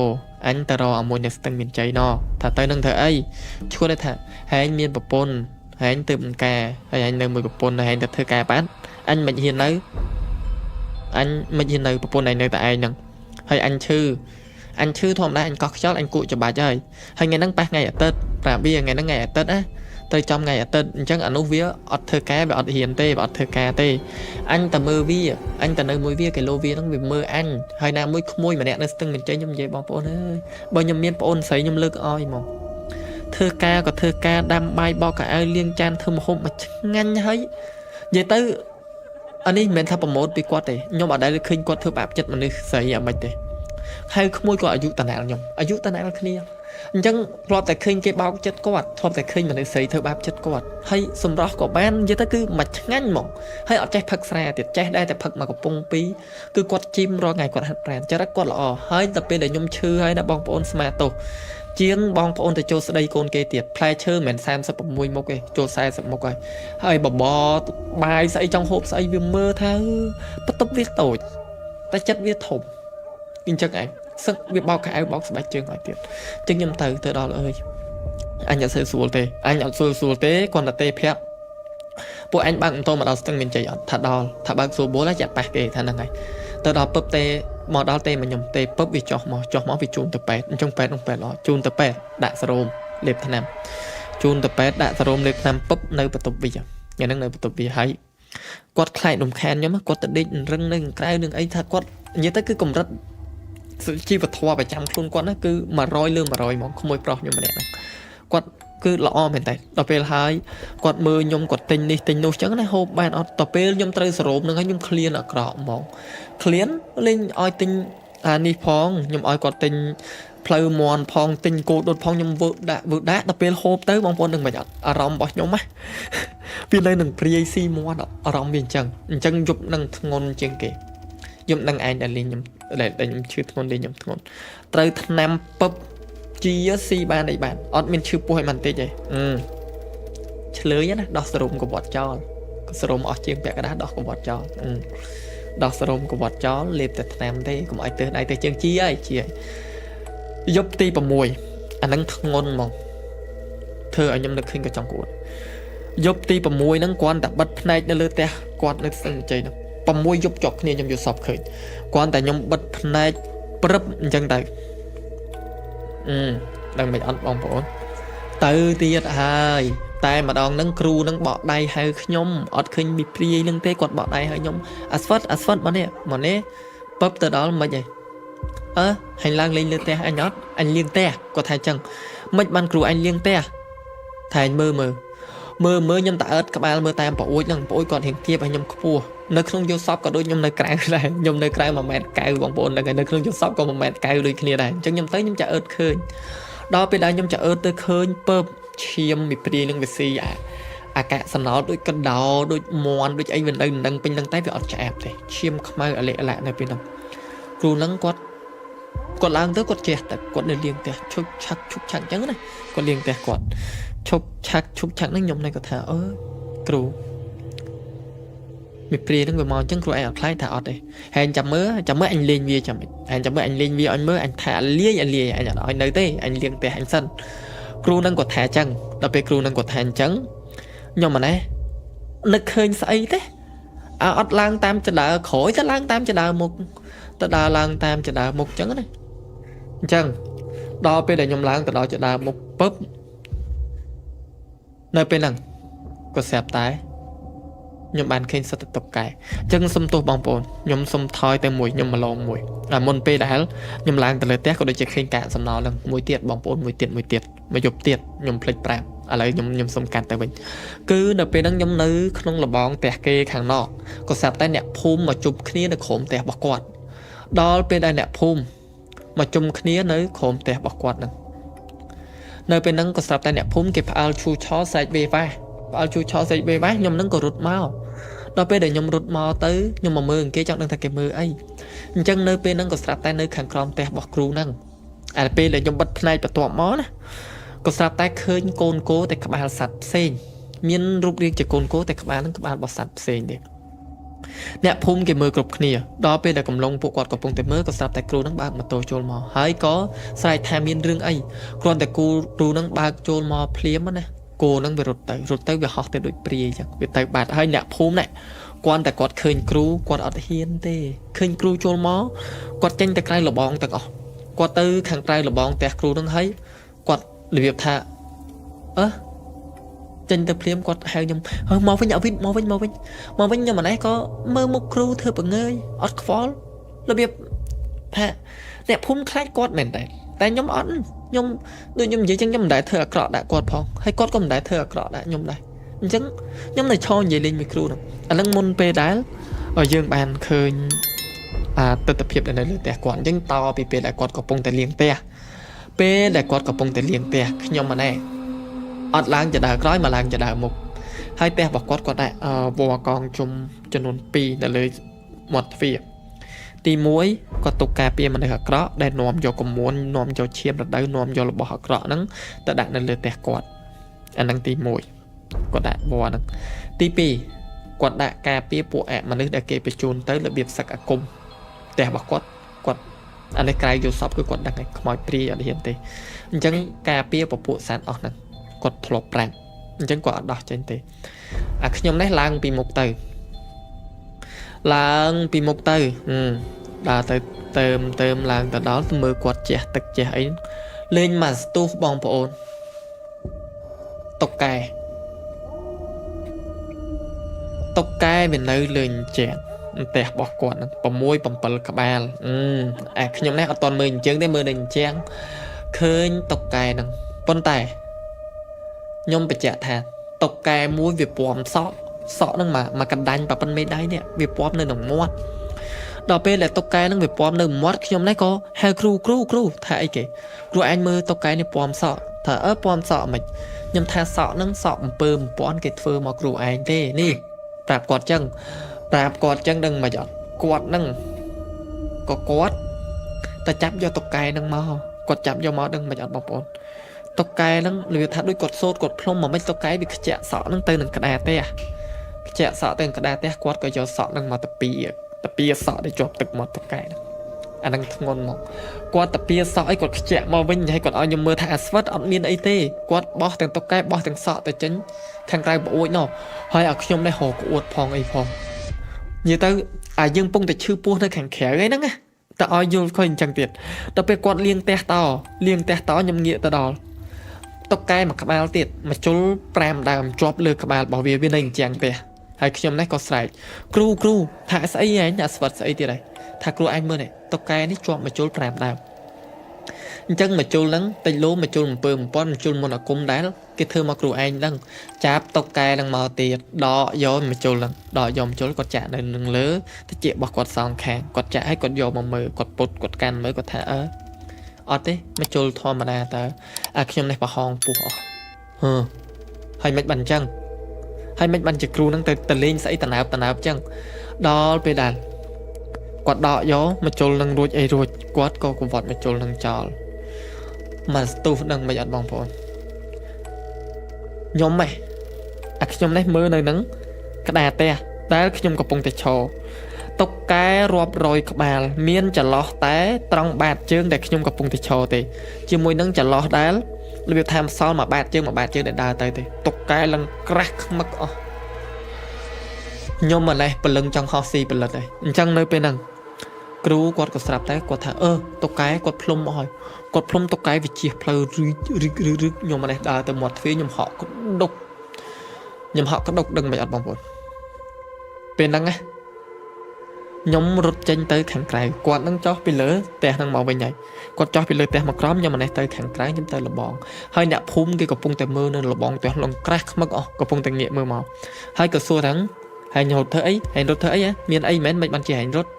អញទៅរកអាមួយនៅស្ទឹងមានជ័យណថាទៅនឹងធ្វើអីឈួតថាហែងមានប្រពន្ធហែងទៅបង្ការហើយអញនៅមួយប្រពន្ធហែងទៅធ្វើការបានអញមិនហ៊ាននៅអញមិនហ៊ាននៅប្រពន្ធឯងនៅតែឯងហ្នឹងហើយអញឈឺអញឈឺធម្មតាអញកោះខ្យល់អញគក់ច្បាច់ហើយហើយថ្ងៃហ្នឹងប៉ះថ្ងៃអាទិត្យប្រាប់វាថ្ងៃហ្នឹងថ្ងៃអាទិត្យណា ត្រូវចំថ្ងៃអាទិត្យអញ្ចឹងអានោះវាអត់ធ្វើការវាអត់ហ៊ានទេវាអត់ធ្វើការទេអញតែមើលវាអញតែនៅមួយវាគីឡូវាហ្នឹងវាមើលអញហើយណាមួយក្មួយម្នាក់នៅស្ទឹងមានជ័យខ្ញុំនិយាយបងប្អូនអើយបើខ្ញុំមានប្អូនស្រីខ្ញុំលើកឲ្យមកធ្វើការក៏ធ្វើការដាំបាយបោកកៅអៅលាងចានធ្វើម្ហូបមកឆ្ងាញ់ហើយនិយាយទៅអានេះមិនមែនថាប្រម៉ូទពីគាត់ទេខ្ញុំអត់ដែលឃើញគាត់ធ្វើបាបចិត្តមនុស្សស្រីអាម៉េចទេហើយក្មួយក៏អាយុតាណាលខ្ញុំអាយុតាណាលគ្នាអញ្ចឹងធ្លាប់តែឃើញគេបោកចិត្តគាត់ធ្លាប់តែឃើញមនុស្សស្រីធ្វើបាបចិត្តគាត់ហើយសម្រស់ក៏បាននិយាយទៅគឺមួយឆ្ងាញ់ហ្មងហើយអត់ចេះផឹកស្រាទៀតចេះដែរតែផឹកមកកំប៉ុងពីរគឺគាត់ជីមរាល់ថ្ងៃគាត់ហាត់ប្រាណចរិតគាត់ល្អហើយតែពេលដែលខ្ញុំឈឺហើយណាបងប្អូនស្មាទោសជាងបងប្អូនទៅចូលស្ដីកូនគេទៀតផ្លែឈើមិនមែន36មុខទេចូល40មុខហើយហើយបបរបាយស្អីចង់ហូបស្អីវាមើលថាបន្ទប់វាតូចតែចិត្តវាធំអញ្ចឹងឯងសឹកវាបោកខោអាវបោកស្បែកជើងឲ្យទៀតអញ្ចឹងខ្ញុំទៅទៅដល់អើយអញអត់សូវស្រួលទេអញអត់សូវស្រួលទេគាត់តែទេប្រាប់ពួកអញបើកម៉ូតូមកដល់ស្ទឹងមានជ័យអត់ថាដល់ថាបើកស្រួលបួលហើយចាក់ប៉ះគេថាហ្នឹងហើយទៅដល់ពឹបទេមកដល់ទេមកខ្ញុំទេពឹបវាចោះមកចោះមកវាជូនទៅពេទ្យអញ្ចឹងពេទ្យនោះពេទ្យល្អជូនទៅពេទ្យដាក់សេរ៉ូមលេបថ្នាំជូនទៅពេទ្យដាក់សេរ៉ូមលេបថ្នាំពឹបនៅបន្ទប់វាថ្ងៃហ្នឹងនៅបន្ទប់វាហើយគាត់ខ្លាចរំខានខ្ញុំគាត់ទៅដេករឹងនៅក្រៅនឹងអីថាគាត់និយាយទៅគឺកម្រិតជីវធម៌ប្រចាំខ្លួនគាត់ណាគឺ100លើ100ហ្មងក្មួយប្រុសខ្ញុំម្នាក់ហ្នឹងគាត់គឺល្អមែនតើដល់ពេលហើយគាត់មើលខ្ញុំគាត់ទិញនេះទិញនោះចឹងណាហូបបានអត់ដល់ពេលខ្ញុំត្រូវសរោមនឹងហើយខ្ញុំឃ្លានអាក្រក់ហ្មងឃ្លានលេងឲ្យទិញអានេះផងខ្ញុំឲ្យគាត់ទិញផ្លូវមន់ផងទិញគោដុតផងខ្ញុំវើដាក់វើដាក់ដល់ពេលហូបទៅបងប្អូននឹងមិនអត់អារម្មណ៍របស់ខ្ញុំណាវានៅនឹងព្រាយស៊ីមាត់អារម្មណ៍វាអញ្ចឹងអញ្ចឹងយប់នឹងធ្ងន់ជាងគេយប់នឹងឯងដែលលេងខ្ញុំដែលខ្ញុំឈឺធ្ងន់លេងខ្ញុំធ្ងន់ត្រូវថ្នាំពឹបជាស៊ីបានអីបានអត់មានឈឺពោះឲ្យមិនតិចទេឆ្លើយណាដោះសរុំកវត្តចោលសរុំអស់ជាងពាក់កណ្ដាលដោះកវត្តចោលដោះសរុំកវត្តចោលលេបតែថ្នាំទេកុំឲ្យទើសដៃទៅជើងជាហើយជាយប់ទី6អានឹងធ្ងន់ហ្មងធ្វើឲ្យខ្ញុំនឹកឃើញក៏ចង់គួតយប់ទី6ហ្នឹងគ្រាន់តែបិទភ្នែកនៅលើផ្ទះគាត់នៅស្ទឹងជ័យហ្នឹង6យប់ជាប់គ្នាខ្ញុំយល់សពឃើញគ្រាន់តែខ្ញុំបិទភ្នែកព្រឹបអញ្ចឹងទៅដឹងមិនអត់បងប្អូនទៅទៀតហើយតែម្ដងហ្នឹងគ្រូហ្នឹងបកដៃហៅខ្ញុំអត់ឃើញមីព្រាយហ្នឹងទេគាត់បកដៃហៅខ្ញុំអាស្វិតអាស្វិតមកនេះមកនេះពឹបទៅដល់មិនហីអើហែងឡើងលេងលើផ្ទះអញអត់អញលាងផ្ទះគាត់ថាអញ្ចឹងមិនបានគ្រូអញលាងផ្ទះថាអញមើលមើលមើលមើលខ្ញុំតអើតក្បាលមើលតាមប្អូចហ្នឹងប្អូចគាត់រៀងទៀបឲ្យខ្ញុំខ្ពស់នៅក្នុងយល់សពក៏ដូចខ្ញុំនៅក្រៅដែរខ្ញុំនៅក្រៅ1ម៉ែត្រ9បងប្អូនហ្នឹងហើយនៅក្នុងយល់សពក៏1ម៉ែត្រ9ដូចគ្នាដែរអញ្ចឹងខ្ញុំទៅខ្ញុំចាក់អើតឃើញដល់ពេលដែលខ្ញុំចាក់អើតទៅឃើញពើបឈាមមីព្រាយនឹងវាស៊ីអាអាកាសណោដូចកដោដូចមន់ដូចអីវានៅនឹងពេញនឹងតែវាអត់ឆ្អាបទេឈាមខ្មៅអលិអលាក់នៅពេលហ្នឹងគ្រូហ្នឹងគាត់ឡើងទៅគាត់ជះទឹកគាត់នៅលាងផ្ទះឈុកឆាក់ឈុកឆាក់អញ្ចឹងណាគាត់លាងផ្ទះគាត់ឈុកឆាក់ឈុកឆាក់ហ្នឹងខ្ញុំនៅគាត់ថាអឺគ្រូមីព្រាហ្នឹងវាមកអញ្ចឹងគ្រូឯងអត់ខ្លាចថាអត់ទេហែងចាំមើលចាំមើលអញលេងវាចាំហែងចាំមើលអញលេងវាអញមើលអញថាលាយអញលាយអញអត់ឲ្យនៅទេអញលាងផ្ទះអញសិនគ្រូនឹងគាត់ថាអញ្ចឹងដល់ពេលគ្រូនឹងគាត់ថាអញ្ចឹងខ្ញុំម៉ណេះនឹកឃើញស្អីទេអើអត់ឡើងតាមចដើក្រោយទៅឡើងតាមចដើមុខទៅដើរឡើងតាមចដើមុខអញ្ចឹងណាអញ្ចឹងដល់ពេលដែលខ្ញុំឡើងទៅដល់ចដើមុខពឹបនៅពេលហ្នឹងក៏ស្រាប់តែខ្ញុំបានឃើញសិតតុកកែអញ្ចឹងសុំទោសបងប្អូនខ្ញុំសុំថយទៅមួយខ្ញុំមកឡងមួយអាមុនពេលដែលខ្ញុំឡើងទៅលើផ្ទះក៏ដូចជាឃើញកាកសំណល់ហ្នឹងមួយទៀតបងប្អូនមួយទៀតមួយទៀតមកយប់ទៀតខ្ញុំភ្លេចប្រាប់ឥឡូវខ្ញុំសុំកាត់ទៅវិញគឺនៅពេលហ្នឹងខ្ញុំនៅក្នុងលបងផ្ទះគេខាងនอกក៏ស្រាប់តែអ្នកភូមិមកជុំគ្នានៅក្រោមផ្ទះរបស់គាត់ដល់ពេលដែលអ្នកភូមិមកជុំគ្នានៅក្រោមផ្ទះរបស់គាត់ហ្នឹងនៅពេលហ្នឹងក៏ស្រាប់តែអ្នកភូមិគេផ្អើលឈូឆស្រែកវេវ៉ាផ្អើលឈូឆស្រែកវេវ៉ាខ្ញុំហ្នឹងក៏រត់មកដល់ពេលដែលខ្ញុំរត់មកទៅខ្ញុំមកមើលគេចង់ដឹងថាគេមើលអីអញ្ចឹងនៅពេលហ្នឹងក៏ស្រាប់តែនៅខាងក្រោមផ្ទះរបស់គ្រូហ្នឹងអាពេលដែលខ្ញុំបិទភ្នែកបន្ទាប់មកណាក៏ស្រាប់តែឃើញកូនគោតែក្បាលសัตว์ផ្សេងមានរូបរាងជាកូនគោតែក្បាលហ្នឹងក្បាលរបស់សัตว์ផ្សេងទេអ្នកភូមិគេមើលគ្រប់គ្នាដល់ពេលដែលកំឡុងពួកគាត់កំពុងតែមើលក៏ស្រាប់តែគ្រូហ្នឹងបើកម៉ូតូចូលមកហើយក៏ស្រែកថាមានរឿងអីគ្រាន់តែគ្រូហ្នឹងបើកចូលមកភ្លាមណាគោហ្នឹងវារត់ទៅរត់ទៅវាហោះទៅដូចព្រាយអញ្ចឹងវាទៅបាត់ហើយអ្នកភូមិនេះគាត់តែគាត់ឃើញគ្រូគាត់អត់ហ៊ានទេឃើញគ្រូចូលមកគាត់ចេញទៅក្រៅលបងទាំងអស់គាត់ទៅខាងក្រៅលបងផ្ទះគ្រូហ្នឹងហើយគាត់របៀបថាអឺ ចេញទៅភ្លាមគាត់ហៅខ្ញុំហើយមកវិញអវិតមកវិញមកវិញមកវិញខ្ញុំម្នេះក៏មើលមុខគ្រូធ្វើបង្ងើយអត់ខ្វល់របៀបថាអ្នកភូមិខ្លាចគាត់មែនតើតែខ្ញុំអត់ខ្ញុំដូចខ្ញុំនិយាយចឹងខ្ញុំមិនដែលធ្វើអាក្រក់ដាក់គាត់ផងហើយគាត់ក៏មិនដែលធ្វើអាក្រក់ដាក់ខ្ញុំដែរអញ្ចឹងខ្ញុំនៅឈរនិយាយលេងមួយគ្រូហ្នឹងអាហ្នឹងមុនពេលដែលយើងបានឃើញអាទស្សនភាពដែលនៅលើផ្ទះគាត់អញ្ចឹងតពីពេលដែលគាត់កំពុងតែលាងផ្ទះពេលដែលគាត់កំពុងតែលាងផ្ទះខ្ញុំម្នេះអត់ឡើងចដើក្រោយមកឡើងចដើមុខហើយផ្ទះរបស់គាត់គាត់ដាក់វល្លិកងជុំចំនួន2នៅលើមាត់ទ្វារទី1គាត់ទុកការពារមនុស្សអាក្រក់ដែលនាំយកកមួននាំយកឈាមរដូវនាំយករបស់អាក្រក់ហ្នឹងទៅដាក់នៅលើផ្ទះគាត់អាហ្នឹងទី1គាត់ដាក់វល្លិហ្នឹងទី2គាត់ដាក់ការពារពួកអមនុស្សដែលគេបញ្ជូនទៅរបៀបសឹកអាគមផ្ទះរបស់គាត់គាត់អានេះក្រៅយល់សពគឺគាត់ដឹងហើយខ្មោចព្រាយអត់ហ៊ានទេអញ្ចឹងការពារពពួកសត្វអស់ហ្នឹងគាត់ធ្លាប់ប្រាប់អញ្ចឹងគាត់អត់ដោះចេញទេអាខ្ញុំនេះឡើងពីមុខទៅឡើងពីមុខទៅដើរទៅเติมเติมឡើងទៅដល់ទៅមើលគាត់ជះទឹកជះអីលេងមកស្ទុះបងប្អូនតុកកែតុកកែវានៅលេងជាងផ្ទះរបស់គាត់ហ្នឹង6 7ក្បាលអាខ្ញុំនេះអត់ទាន់មើលអញ្ចឹងទេមើលនៅអញ្ចឹងឃើញតុកកែហ្នឹងប៉ុន្តែខ្ញុំបញ្ជាក់ថាតុកកែមួយវាពំសក់សក់ហ្នឹងមកកណ្ដាញ់ប៉ប៉ុនមេដៃនេះវាពំនៅក្នុងមាត់ដល់ពេលដែលតុកកែហ្នឹងវាពំនៅមាត់ខ្ញុំនេះក៏ហៅគ្រូគ្រូគ្រូថាអីគេគ្រូអញមើលតុកកែនេះពំសក់ថាអើពំសក់មិនខ្ញុំថាសក់ហ្នឹងសក់អំពើអំពាន់គេធ្វើមកគ្រូឯងទេនេះប្រាប់គាត់ចឹងប្រាប់គាត់ចឹងដឹងមិនអត់គាត់ហ្នឹងក៏គាត់តែចាប់យកតុកកែហ្នឹងមកគាត់ចាប់យកមកដឹងមិនអត់បងប្អូនតុកកែហ្នឹងរបៀបថាដូចគាត់សូត្រគាត់ផ្លុំមកមិនតុកកែវាខ្ជាក់សក់ហ្នឹងទៅនឹងក្តារផ្ទះខ្ជាក់សក់ទៅនឹងក្តារផ្ទះគាត់ក៏យកសក់ហ្នឹងមកតាពីតាពីសក់ដែលជាប់ទឹកមាត់តុកកែហ្នឹងអាហ្នឹងធ្ងន់មកគាត់តាពីសក់អីគាត់ខ្ជាក់មកវិញហើយគាត់ឲ្យខ្ញុំមើលថាអាស្វិតអត់មានអីទេគាត់បោះទាំងតុកកែបោះទាំងសក់ទៅចេញខាងក្រៅប្អួចនោះហើយឲ្យខ្ញុំនេះរកក្អួតផងអីផងនិយាយទៅអាយើងពងតែឈឺពោះនៅខាងក្រៅឯហ្នឹងណាតែឲ្យយល់ខុសអញ្ចឹងទៀតដល់ពេលគាត់លាងផ្ទះតលាងផ្ទះតខ្ញុំងាកទៅដល់តុកកែមួយក្បាលទៀតមកជុល5ដើមជាប់លើក្បាលរបស់វាវានៅអញ្ចឹងផ្ទះហើយខ្ញុំនេះក៏ស្រែកគ្រូគ្រូថាស្អីឯងអាស្វិតស្អីទៀតហើយថាគ្រូឯងមើលនេះតុកកែនេះជាប់មកជុល5ដើមអញ្ចឹងមកជុលហ្នឹងតិចលោមកជុលអំពើបំពន់មកជុលមុនអាគមដែលគេធ្វើមកគ្រូឯងហ្នឹងចាប់តុកកែហ្នឹងមកទៀតដកយកមកជុលហ្នឹងដកយកមកជុលគាត់ចាក់នៅនឹងលើតិចរបស់គាត់សងខាងគាត់ចាក់ឲ្យគាត់យកមកមើលគាត់ពុតគាត់កាន់មើលគាត់ថាអើអត់ទេមកជុលធម្មតាតើអាខ្ញុំនេះប្រហោងពោះអស់ហឺហើយមិនបានអញ្ចឹងហើយមិនបានជាគ្រូហ្នឹងទៅទៅលេងស្អីតណើបតណើបអញ្ចឹងដល់ពេលដែលគាត់ដកយកមកជុលនឹងរួចអីរួចគាត់ក៏កវត្តមកជុលនឹងចោលមកស្ទុះនឹងមិនអត់បងប្អូនខ្ញុំហ៎អាខ្ញុំនេះមើលនៅនឹងក្តារផ្ទះដែលខ្ញុំកំពុងតែឈរតុកកែរាប់រយក្បាលមានចន្លោះតែត្រង់បាតជើងដែលខ្ញុំកំពុងតែឈរទេជាមួយនឹងចន្លោះដែលរបៀបថាម្សល់មួយបាតជើងមួយបាតជើងដែលដើរទៅទេតុកកែឡើងក្រាស់ខ្មឹកអស់ខ្ញុំម្លេះព្រលឹងចង់ហោះស៊ីផលិតហើយអញ្ចឹងនៅពេលហ្នឹងគ្រូគាត់ក៏ស្រាប់តែគាត់ថាអឺតុកកែគាត់ផ្លុំអស់ហើយគាត់ផ្លុំតុកកែវិជាផ្លូវរីករីករីកខ្ញុំម្លេះដើរទៅមាត់ទ្វារខ្ញុំហក់ក្ដុកខ្ញុំហក់ក្ដុកដឹងមិនអត់បងប្អូនពេលហ្នឹងណាខ្ញុំរត់ចេញទៅខាងក្រៅគាត់នឹងចុះពីលើផ្ទះហ្នឹងមកវិញហើយគាត់ចុះពីលើផ្ទះមកក្រោមខ្ញុំម្លេះទៅខាងក្រៅខ្ញុំទៅលបងហើយអ្នកភូមិគេកំពុងតែមើលនៅលបងផ្ទះលងក្រាស់ខ្មឹកអស់កំពុងតែងាកមើលមកហើយក៏សួរថាហែងរត់ធ្វើអីហែងរត់ធ្វើអីហ៎មានអីមែនមិនបានជាហែងរត់